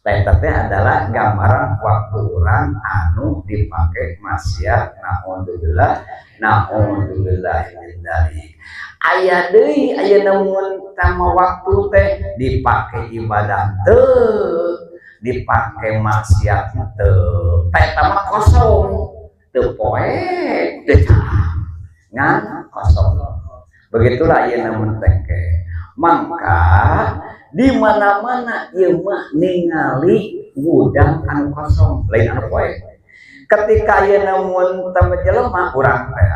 Eta teh adalah gambaran waktu urang anu dipake maksiat, naudzubillah, naudzubillah min dzalik. Aya deui ayeuna mun tama waktu teh dipake ibadah teu, dipake maksiat teu, eta mah kosong, teu poek, teu ngan kosong. Begitulah ayeuna mun teh. Mangka di mana-mana ieu mah ningali gudang anu kosong, lain anu poek. Ketika ayeuna mun teh jelema urang teh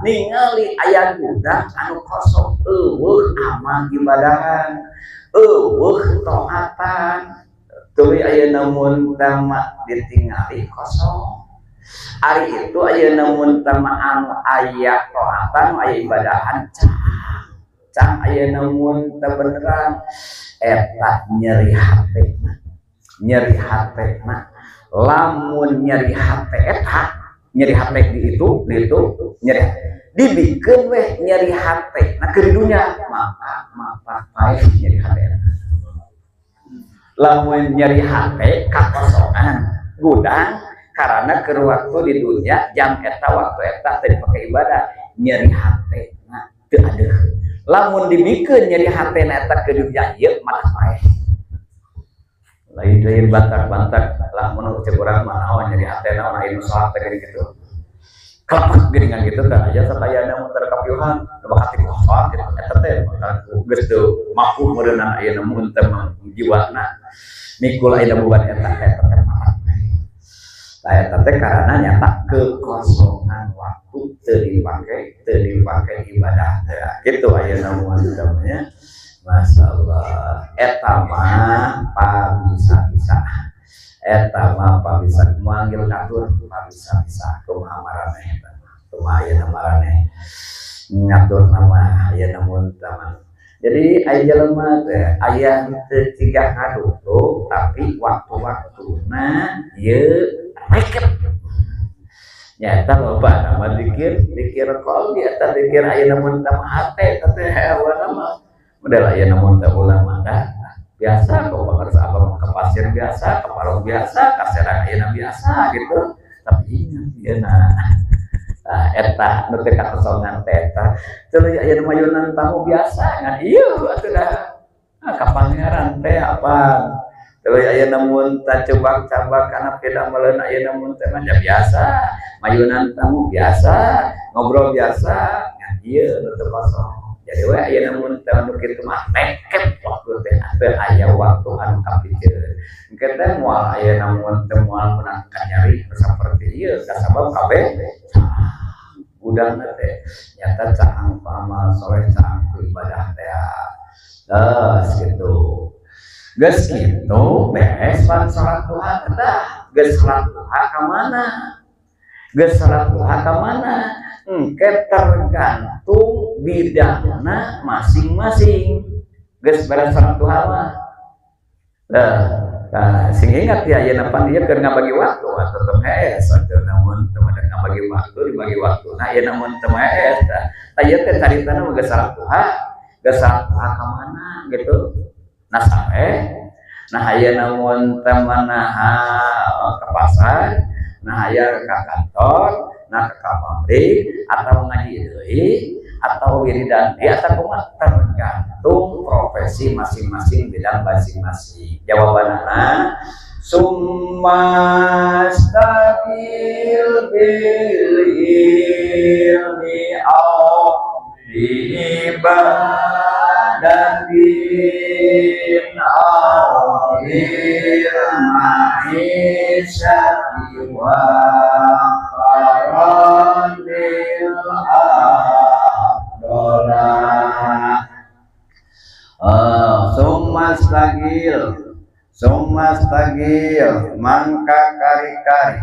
ningali aya gudang anu kosong, euweuh amal ibadahan, euweuh taatan, tuluy ayeuna mun teh mah ditingali kosong. Ari itu ayeuna mun teh mah anu aya taatan, aya ibadahan, cang cang ayeuna mun teh beneran eta nyeri hate, nyeri hate mah. Lamun nyeri hate eta, nyeri hate di itu nyeri dibikeun weh nyeri hate nah keur dunya maka maka paeh nyeri hate. Lamun nyeri hate kakosongan gudang karena keur waktu di dunia jam eta waktu eta teu dipake ibadah, nyeri hate nah teu adeuh. Lamun dibikeun nyeri hate na eta ke dunia ieu malah paeh. Lain lain bantak-bantak lamun cek urang mah naon nyeri hate, naon aya nu salat teh gitu kelepak geuningan gitu teh aya satayana mun teu kapiuhan bakal ti salat gitu eta teh geus teu mampu meureunna ayeuna mun teh jiwana mikul ayeuna bukan eta eta teh. Nah, eta teh karena nyata kekosongan waktu teu dipake ibadah teh gitu ayeuna mun namanya. Masya Allah, eta mah pabisa-bisa, eta mah pabisa manggil katur pabisa-bisa. Kumaha maraneh eta mah, kumaha ayeuna maraneh ngatur nama ayeuna mun mah. Jadi aya jelema teh aya teu ciga ngadutuk, tapi waktu-waktuna ieu reket nyata loba nama dikir dikir qalbi eta dikir ayeuna mun teh hate eta teh nama model ayeuna mun teh ulama dah biasa kok harus apa ke pasir biasa, ke Parung biasa, ke Serang ayeuna biasa gitu. Tapi ingat ieu nah, eta nu teu kakosongan teh eta. Tuluy ayeuna mayunan tamu biasa ngan ieu atuh dah ka pangeran teh apa. Tuluy ayeuna mun teh cobak-cabak kana pidameleun ayeuna mun teh mah biasa, mayunan tamu biasa, ngobrol biasa, ngan ieu nu teu kosong. Jadi we ayeuna mun teh nu kitu mah reket waktu teh teu aya waktu anu kapikeun. Engke teh moal ayeuna mun teh moal meunang kanyari saperti ieu kasabab kabeh gudangna teh nyata caang ku amal soleh, caang ku ibadah teh. Geus gitu. Geus kitu beres pan salat duha teh. Geus salat duha ka mana? Geus salat duha ka mana? Engke tergantung bidangna masing-masing. Geus beres salat duha mah. Nah, sing ingat ya, ayeuna pan ieu keur ngabagi waktu atuh teu hees atuh namun teu ada ngabagi waktu dibagi waktu. Nah, ieu namun teu hees tah. Tah ieu teh caritana mah geus salat duha, geus salat duha ka mana gitu. Nah, sampai nah aya namun teh manaha ke pasar, nah aya ke kantor, nah ke pabrik atau ngaji deui atau wiridan deui atau kumaha tergantung profesi masing-masing, bidang masing-masing. Jawabanana summa stabil bil ilmi au bi ibadatin au bil ma'isyati. Wa taronil afdola. Sumastagil mangka kari-kari.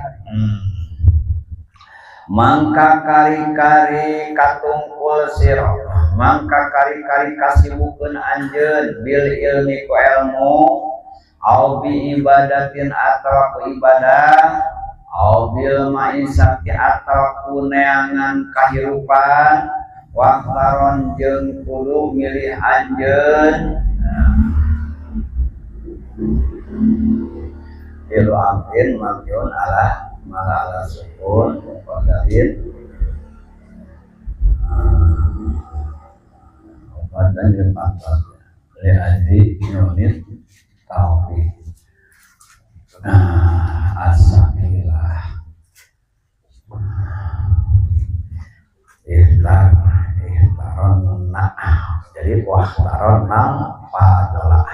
Mangka kari-kari katungkul sira, mangka kari-kari kasibukeun anjeun bil ilmi ku ilmu, au bi ibadatin atawa ku ibadah, au bil ma'isati atawa ku neangan kahirupan, waqtaron jeung kudu milih anjeun. Ilu amrin mabniun ala mala ala sukun muqaddarin dan dipakai li aji nunit tauhid. Nah, as-sakilah ikhtar ikhtaronna, jadi wahtaronna fadalah,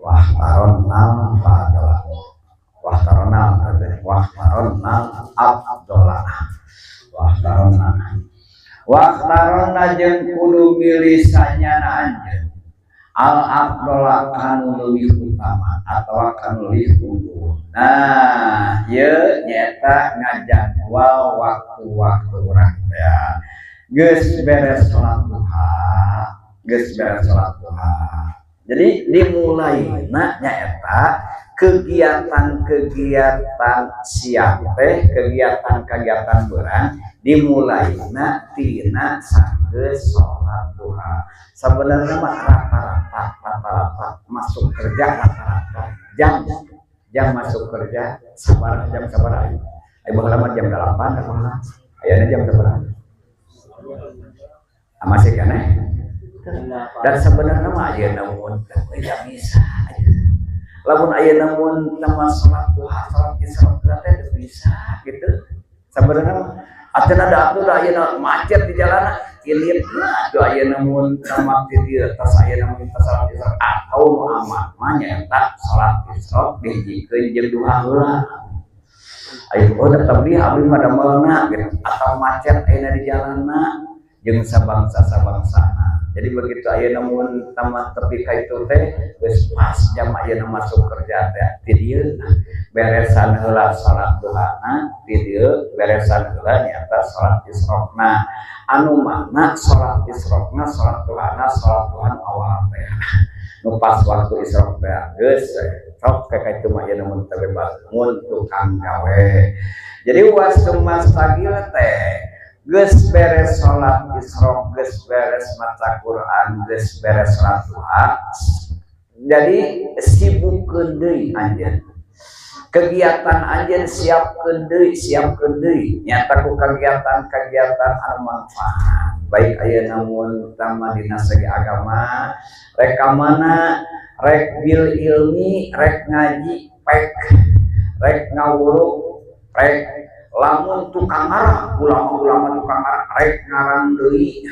wahtaronna fadalah, wahtaronna wahtaronna abdolah, wahtaronna wahtaronna jeung kudu milih sanyana anjeun al abdolah kanu leuwih utama atawa kanu leuwih unggul. Nah, ieu nyaeta ngajadwal waktu-waktu urang teh. Geus beres salat duha, geus beres salat duha. Jadi dimulaina nyaeta kegiatan-kegiatan siang teh, kegiatan-kegiatan beurang dimulaina tina sageus salat duha. Sebenarnya mah rata-rata masuk kerja rata-rata jam masuk kerja sabaraha jam sabaraha. Aya baheula mah jam 8 baheula. Ayeuna jam sabaraha? Masih keneh. Dan sebenarnya mah ayeuna mun teu bisa. Lamun ayeuna mun teu salat duha, salat isra teh teu bisa gitu. Sebenarnya mah acan ada atuh da ayeuna macet di jalan ilitna atuh ayeuna mun teu ti dieu tas ayeuna mun teu salat isra atau nu aman mah nyaeta salat isra dihijikeun jeung duha heula. Ayo oh tetep abdi mah damelna gitu atau macet ayeuna di jalanna jeung sabangsa-sabangsana. Jadi begitu ayeuna mun tamat tepi ka itu teh geus pas jam ayeuna masuk kerja teh ti dieu beresan heula salat duhana, ti dieu beresan heula nyaeta salat isyraqna. Anu mana salat isyraqna, salat duhana, salat duhan awal teh. Nu pas waktu isyraq teh geus sok ka kitu mah ayeuna mun teu bebas mun tukang gawe. Jadi wasumastagil teh geus beres salat isyraq, geus beres maca Quran, geus beres salat duha. Jadi sibukkeun deui anjeun. Kegiatan anjeun siapkeun deui nyata ku kegiatan-kegiatan anu manfaat. Baik ayeuna mun utama dina segi agama, rek ka mana, rek bil ilmi, rek ngaji pek, rek ngawuruk rek. Lamun tukang ngarang, ulama-ulama tukang ngarang rek ngarang deui,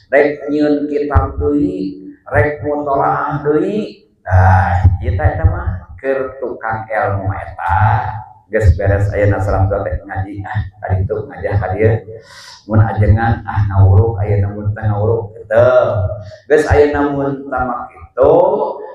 rek nyieun kitab deui, rek mutolaah deui. Nah, ieu teh eta mah keur tukang ilmu eta geus beres ayeuna salat teh ngaji ah kaditu ngajah ka dieu mun ajengan ah ngawuruk ayeuna mun teh ngawuruk kitu. Geus ayeuna mun tamak kitu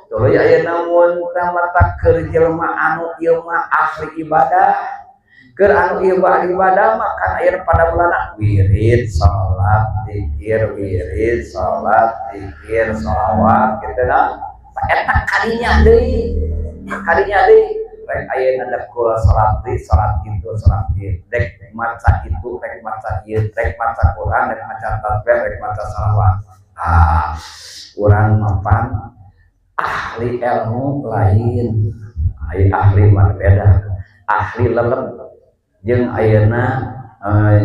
tuluy ayeuna mun tamak keur jelema anu ieu mah ahli ibadah. Keur anu ibadah mah kan aya pada bulana wirid salat zikir, wirid salat zikir, sholawat gitu nah. Eta kadinya deui, kadinya deui rek ayeuna dekul salat deui, salat itu, salat ieu, rek maca itu, rek maca ieu, rek maca Quran, rek maca tasbih, rek maca sholawat. Ah, urang mapan ahli ilmu lain, ai ahli mah beda, ahli leleb jeung ayeuna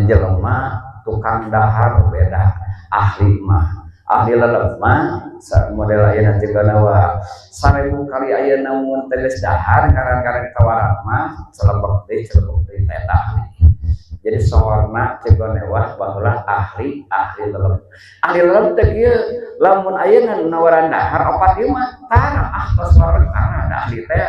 jelema tukang dahar beda. Ahli mah ahli leleb mah model ayeuna cigana wa 1000 kali ayeuna mun teh geus dahar ngaran-ngaran tawaran mah celebek deui teh ahli. Jadi soorna cigana wah baheula ahli leleb. Ahli leleb teh kieu lamun ayeuna nawaran dahar opat ieu mah tara ah tos wareg tara da ahli teh.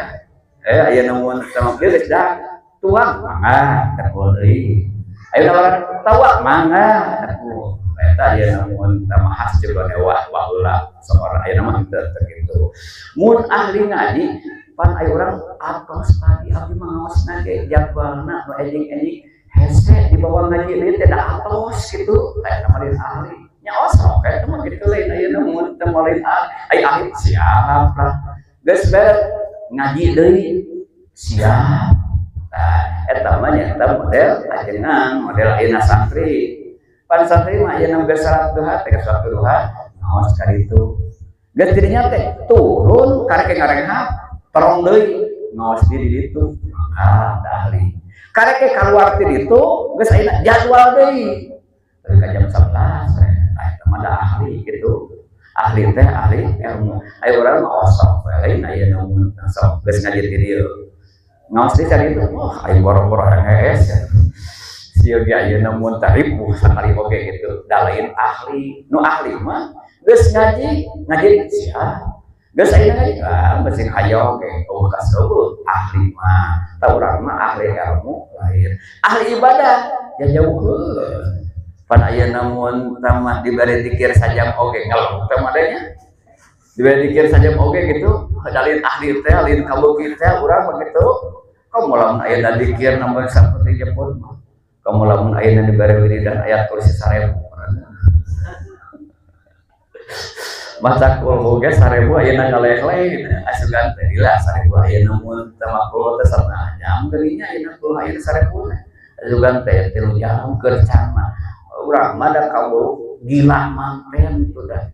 Ayeuna mun teh geus dahar Tuang mangga tekul deui. Ayo nawaran tawak mangga tekul. Eta ayeuna mun mahas juga mewah baheula seorang ayeuna mah henteu teu kitu. Mun ahli ngaji pan aya urang atos tadi abdi mah ngaosna ge jadwalna nu enjing-enjing hese dibawa ngaji deui teh da atos kitu. Eta mah lain ahli. Nya osok eta mah kitu lain ayeuna mun teu lain ahli. Ai ahli siap lah. Geus beres ngaji deui siap. Nah, eta mah nyaeta model ajengan, model ayeuna santri. Pan santri mah ayeuna geus salat duha teh salat duha ngaos ka ditu. Geus dirinya teh turun karek ngarenghap terong deui ngaos di ditu. Ah, da ahli. Karek kaluar ti ditu geus ayeuna jadwal deui. Ka jam 11 we. Nah, eta mah da ahli gitu. Ahli teh ahli ilmu. Aya urang mah osok we lain ayeuna mun sok geus ngaji ti dieu. Ngaos di cari itu, wah aing boro-boro hees. Sieu ge ayeuna mun taripuh sakali oge gitu. Da lain ahli. Nu ahli mah geus ngaji, ngaji siap. Geus ayeuna ngaji, ah masih hayo ge eueuh kaseueuh ahli mah. Tah urang mah ahli ilmu lain. Ahli ibadah jajauheun. Pan ayeuna mun mah dibere dikir sajam oge ngelok teh mah nya. Dibere dikir sajam oge gitu, lain ahli teh, lain kabeuki teh urang mah gitu. Kamu lamun ayeuna dikir nambah saperti jemput mah. Kamu lamun ayeuna dibere wiridan ayat kursi 1000. Maca kulhu ge 1000 ayeuna ngaleh-leh gitu. Asugan teh lila 1000 ayeuna mun teu mah kulhu teh satengah jam geuning ayeuna kulhu ayeuna 1000. Asugan teh 3 jam keur cana. Urang mah da kaburu gila manten tuh dah.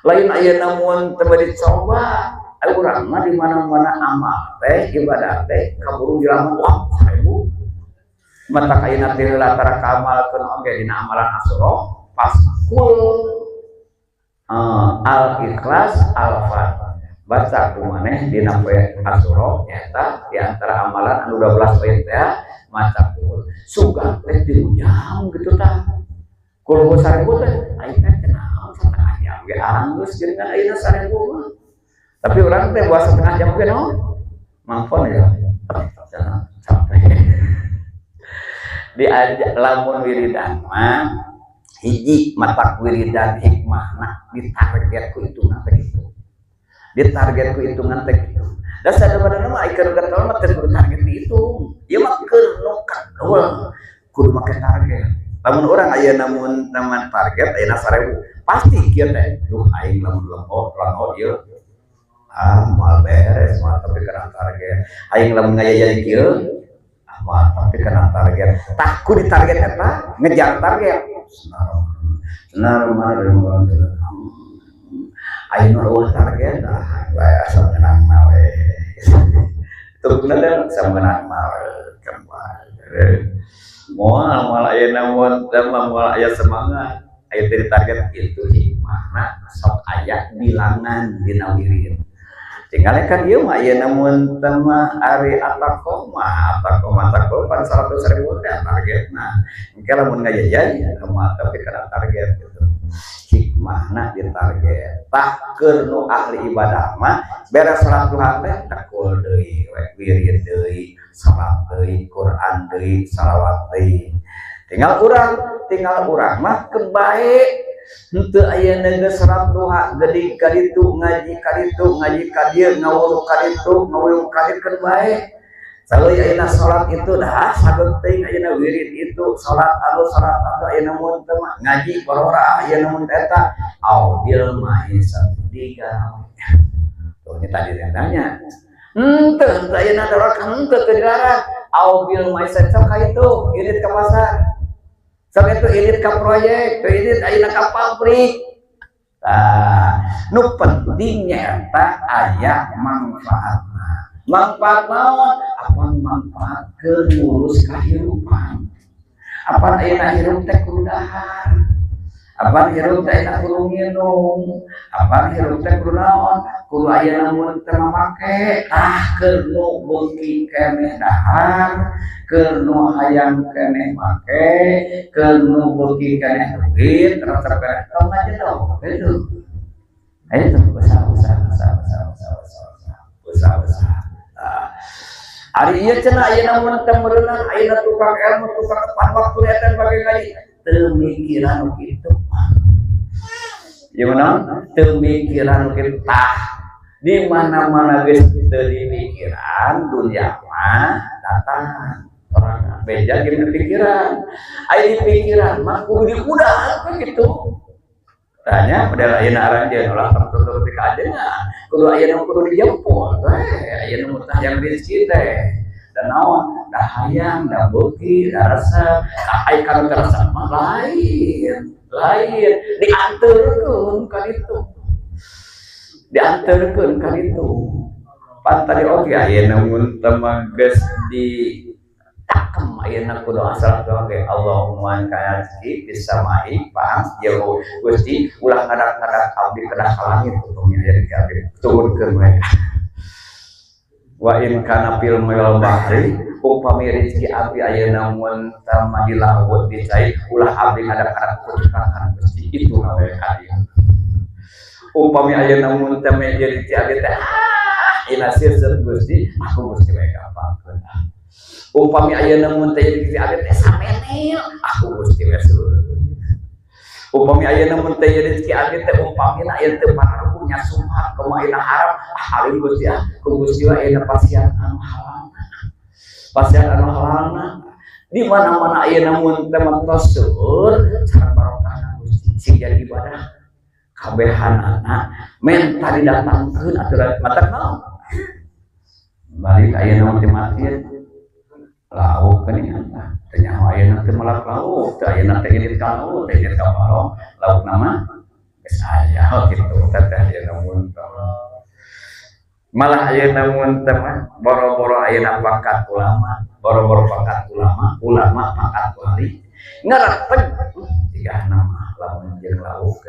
Lain ayeuna mun teu dicoba, urang mah di mana-mana amal teh ibadah teh kaburu gila mah wah 1000. Mata ayeuna teh heula tara kamalkeun oge dina amalan asyura pas kul al-ikhlas al-fat baca ku maneh dina poe asyura nyaeta di antara amalan anu 12 poe teh maca kul sugan teh 3 jam gitu tah. Kul 1000 teh aing teh naon satengah jam ge anggeus geuningan ayeuna 1000 mah. Tapi urang teh buat setengah jam ge naon? Mangpon ya. Capek. Diajak lamun wiridan mah hiji matak wiridan hikmahna ditarget ku hitungan teh kitu. Ditarget ku hitungan teh kitu. Da sadabadana mah ai keur getol mah teu kudu target dihitung. Ieu mah keur nu kadol kudu make target. Lamun urang ayeuna mun teman target ayeuna 1000 pasti kieu teh duh aing lamun lemot ieu ah moal beres moal tapi kana target. Aing lamun ngaya jadi kieu ah moal tapi kana target. Tah ku di target eta ngejar target. Senar mana aing eueuh target ah bae asal menang mah we. Tunggu da sama menang mah we. Moal moal ayeuna mun teh mah moal aya semangat. Aya teh target itu hikmahna sok aya bilangan dina wirid. Tinggal kan ieu mah ayeuna mun teh mah ari ataqoma ataqoma ataqoma pan 100.000 teh targetna. Engke lamun ngajajay mah tapi kana target gitu. Hikmahna di target. Tah keur nu ahli ibadah mah beres salat duha teh tekul deui we wirid deui, salat deui, Quran deui, salawat deui. Tinggal urang mah kebaik henteu ayeuna geus salat duha geuning ka ditu ngaji ka ditu ngaji ka dieu ngawuru ka ditu ngawuru ka dieu keun bae. Saeuy ayeuna salat itu dah sageuk teuing ayeuna wirid itu salat anu ayeuna mun teu mah ngaji barora ayeuna mun eta au bil maisat digawe. Tuh ini tadi nanya. Henteu henteu ayeuna darat henteu teu dilarang. Au bil maisat sok ka itu irit ka pasar. Sok itu irit ka proyek, teu irit ayeuna ka pabrik. Tah, nu penting nyaeta aya manfaatna. Manfaat naon? Apa manfaat keur ngurus kahirupan? Apa ayeuna hirup teh kudu dahar? Apa hirup teh ayeuna kudu nginum? Apa hirup teh kudu naon? Kudu ayeuna mun teu mamake tah keur nu beuki keneh dahar, keur nu hayang keneh make, keur nu beuki keneh duit, resep keneh tong ngajedog gitu. Itu usaha usaha usaha usaha usaha usaha usaha usaha. Ari ieu cenah ayeuna mun teu meureunan ayeuna tukang ilmu tukang tepat waktu eta bage ngaji teu mikiran nu kitu. Ieu naon? Teu mikiran nu kitu tah. Di mana-mana geus teu dipikiran dunia mah datang. Orang beja jeung pikiran. Aya di pikiran mah kudu diudah gitu. Tanya model ayeuna aranjeun ulah tong di kajengan. Kudu ayeuna kudu dijemput we. Ayeuna mah yang rezeki teh. Dan naon? Da hayang, da beuki, da resep. Ai kana teu resep mah lain. Lain dianterkeun ka ditu. Dianterkeun ka ditu. Pan tadi oge ayeuna mun teu mah geus di pakem ayeuna kudu asal oge Allahumma kana rezeki fis samai paham ya Gusti ulah ngadak-ngadak abdi kedah ka langit upami aya rezeki abdi turunkeun we. Wa in kana fil bahri upami rezeki abdi ayeuna mun tama di laut di cai ulah abdi ngadak-ngadak kucukan Gusti itu we ka dieu. Upami ayeuna mun teh rezeki abdi teh ina sirset Gusti aku Gusti we gampangkeun. Upami ayeuna mun teh rezeki abdi teh samenil aku Gusti we seluruh. Upami ayeuna mun teh rezeki abdi teh umpamina aya teu pararuguh nya subhat kumaha ayeuna haram ah alim Gusti ah ku Gusti we ayeuna pasian anu halalna. Pasian anu halalna di mana-mana ayeuna mun teh tos seueur sareng barokahna Gusti sing jadi ibadah kabehanana menta didatangkeun aturan mata naon balik ayeuna mun teh masjid lauk geuningan tah teu nyaho ayeuna teh melak lauk teu ayeuna teh irit ka laut teh irit ka balong lauk nama geus aya kitu teh ayeuna mun malah ayeuna mun teh mah boro-boro ayeuna pangkat ulama boro-boro pangkat ulama ulama pangkat wali ngareteg jiga nama lamun jeung lauk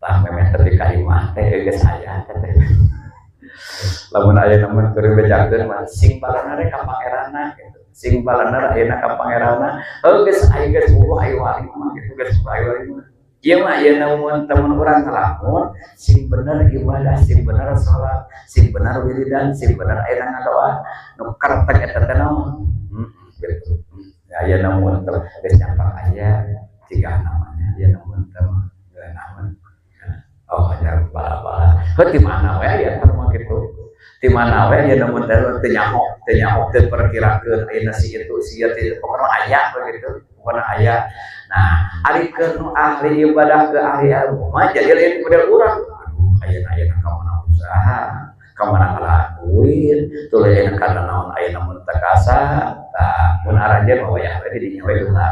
tah memeh teh ka imah teh geus aya teh lamun ayeuna mun keur bejakeun mah sing balana ka pangeranna gitu sing balana ayeuna ka pangeranna heuh geus aya geus bubuh aya wali mah gitu geus aya wali mah ieu mah ayeuna mun temen urang ngalamun sing bener ibadah sing bener salat sing bener wiridan sing bener ayeuna ngadoa nu kareteg eta teh naon gitu ayeuna mun teh geus nyampak aya ciga namanya ayeuna mun teh naon oh nya bala-bala heuh di mana we aya teh mah kitu di mana we ayeuna mun teh teu nyaho teu perkirakeun ayeuna si itu si ieu teh pokona aya begitu pokona aya. Nah ari keur nu ahli ibadah ke ahli ilmu mah jadi lain model urang aduh ayeuna ayeuna ka mana usaha ka mana kalah duit tuluy ayeuna kana naon ayeuna mun teu kasa tah mun aranjeun mah wayah we di dinya we heula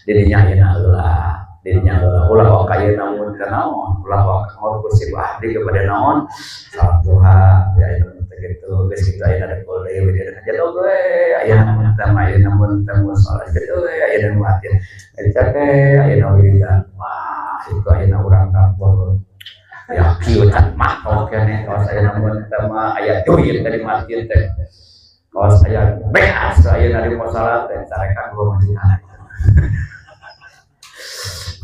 di dinya ayeuna heula dirinya ulah waka ayeuna mun teu naon ulah waka ngurus si ahli kepada naon salat duha ya ayeuna mun teh kitu geus kitu ayeuna ada deui we dia kajedo we ayeuna mun teh ayeuna mun teh salat kitu we ayeuna mati eta teh ayeuna wiridan wah itu ayeuna urang kampung ya kieu can mah keneh kawas ayeuna mun teh mah aya duit dari masjid teh kawas aya beas ayeuna di musala teh carekan gua masjid.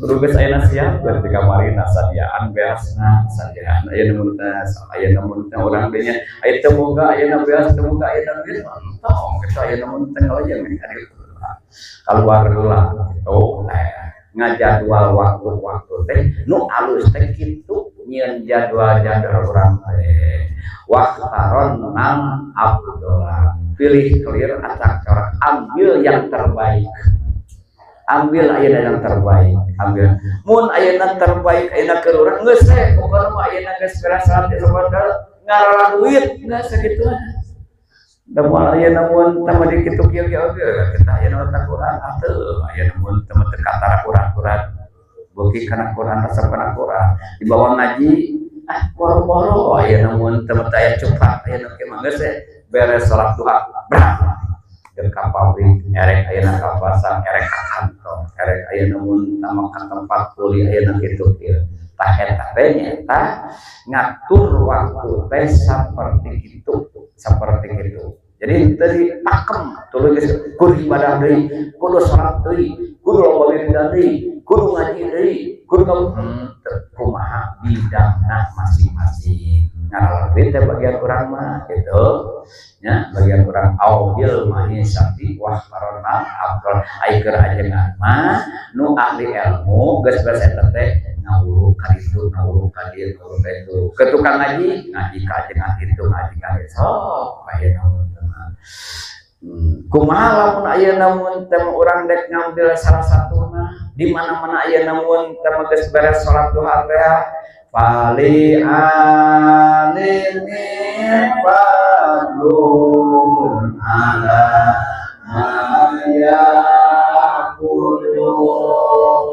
Kudu geus ayeuna siap berarti kamari sadiaan beasna sadiaan ayeuna mun teh ayeuna mun teh urang teh nya aya teu boga ayeuna beas teu boga ayeuna duit entong kitu ayeuna mun teh ngalajeung kaluar heula kitu ngajadwal waktu-waktu teh nu alus teh kitu nyieun jadwal-jadwal urang teh waktaron nang abdullah pilih clear acak corak ambil yang terbaik ambil ayeuna yang terbaik ambil mun ayeuna terbaik ayeuna keur urang geus we pokona mah ayeuna geus beres salat ngarala duit geus sakitu da moal ayeuna mun teh mah dikitu kieu kieu oge kita ayeuna teh Quran atuh ayeuna mun teh mah teu katara Quran-Quran beuki kana Quran resep kana Quran dibawa ngaji ah boro-boro ayeuna mun teh mah aya cupak ayeuna ke mah geus beres salat duha berangkat ka pabrik erek ayeuna ka pasar erek ka kantor erek ayeuna mun tama ka tempat kuliah ayeuna kitu kieu tah eta teh nyaeta ngatur waktu teh saperti kitu saperti kitu jadi teu pakem tuluy geus kudu ibadah deui kudu salat deui kudu loba wiridan deui kudu ngaji deui kudu kumaha bidangna masing-masing. Ngaralabit teh bagian urang mah gitu nya, bagian urang au bil ma'isyati wah karona afdol. Ai keur ajengan mah nu ahli ilmu geus beres eta teh ngawuru ka ditu, ngawuru ka dieu, ngawuru ka ditu, ke tukang ngaji, ngaji ka ajengan itu, ngaji ka dieu, sok aya naon. Kumaha lamun ayeuna mun teh urang dek ngambil salah satuna di mana-mana? Ayeuna mun teh geus beres salat duha teh, fali alimin fadlun ala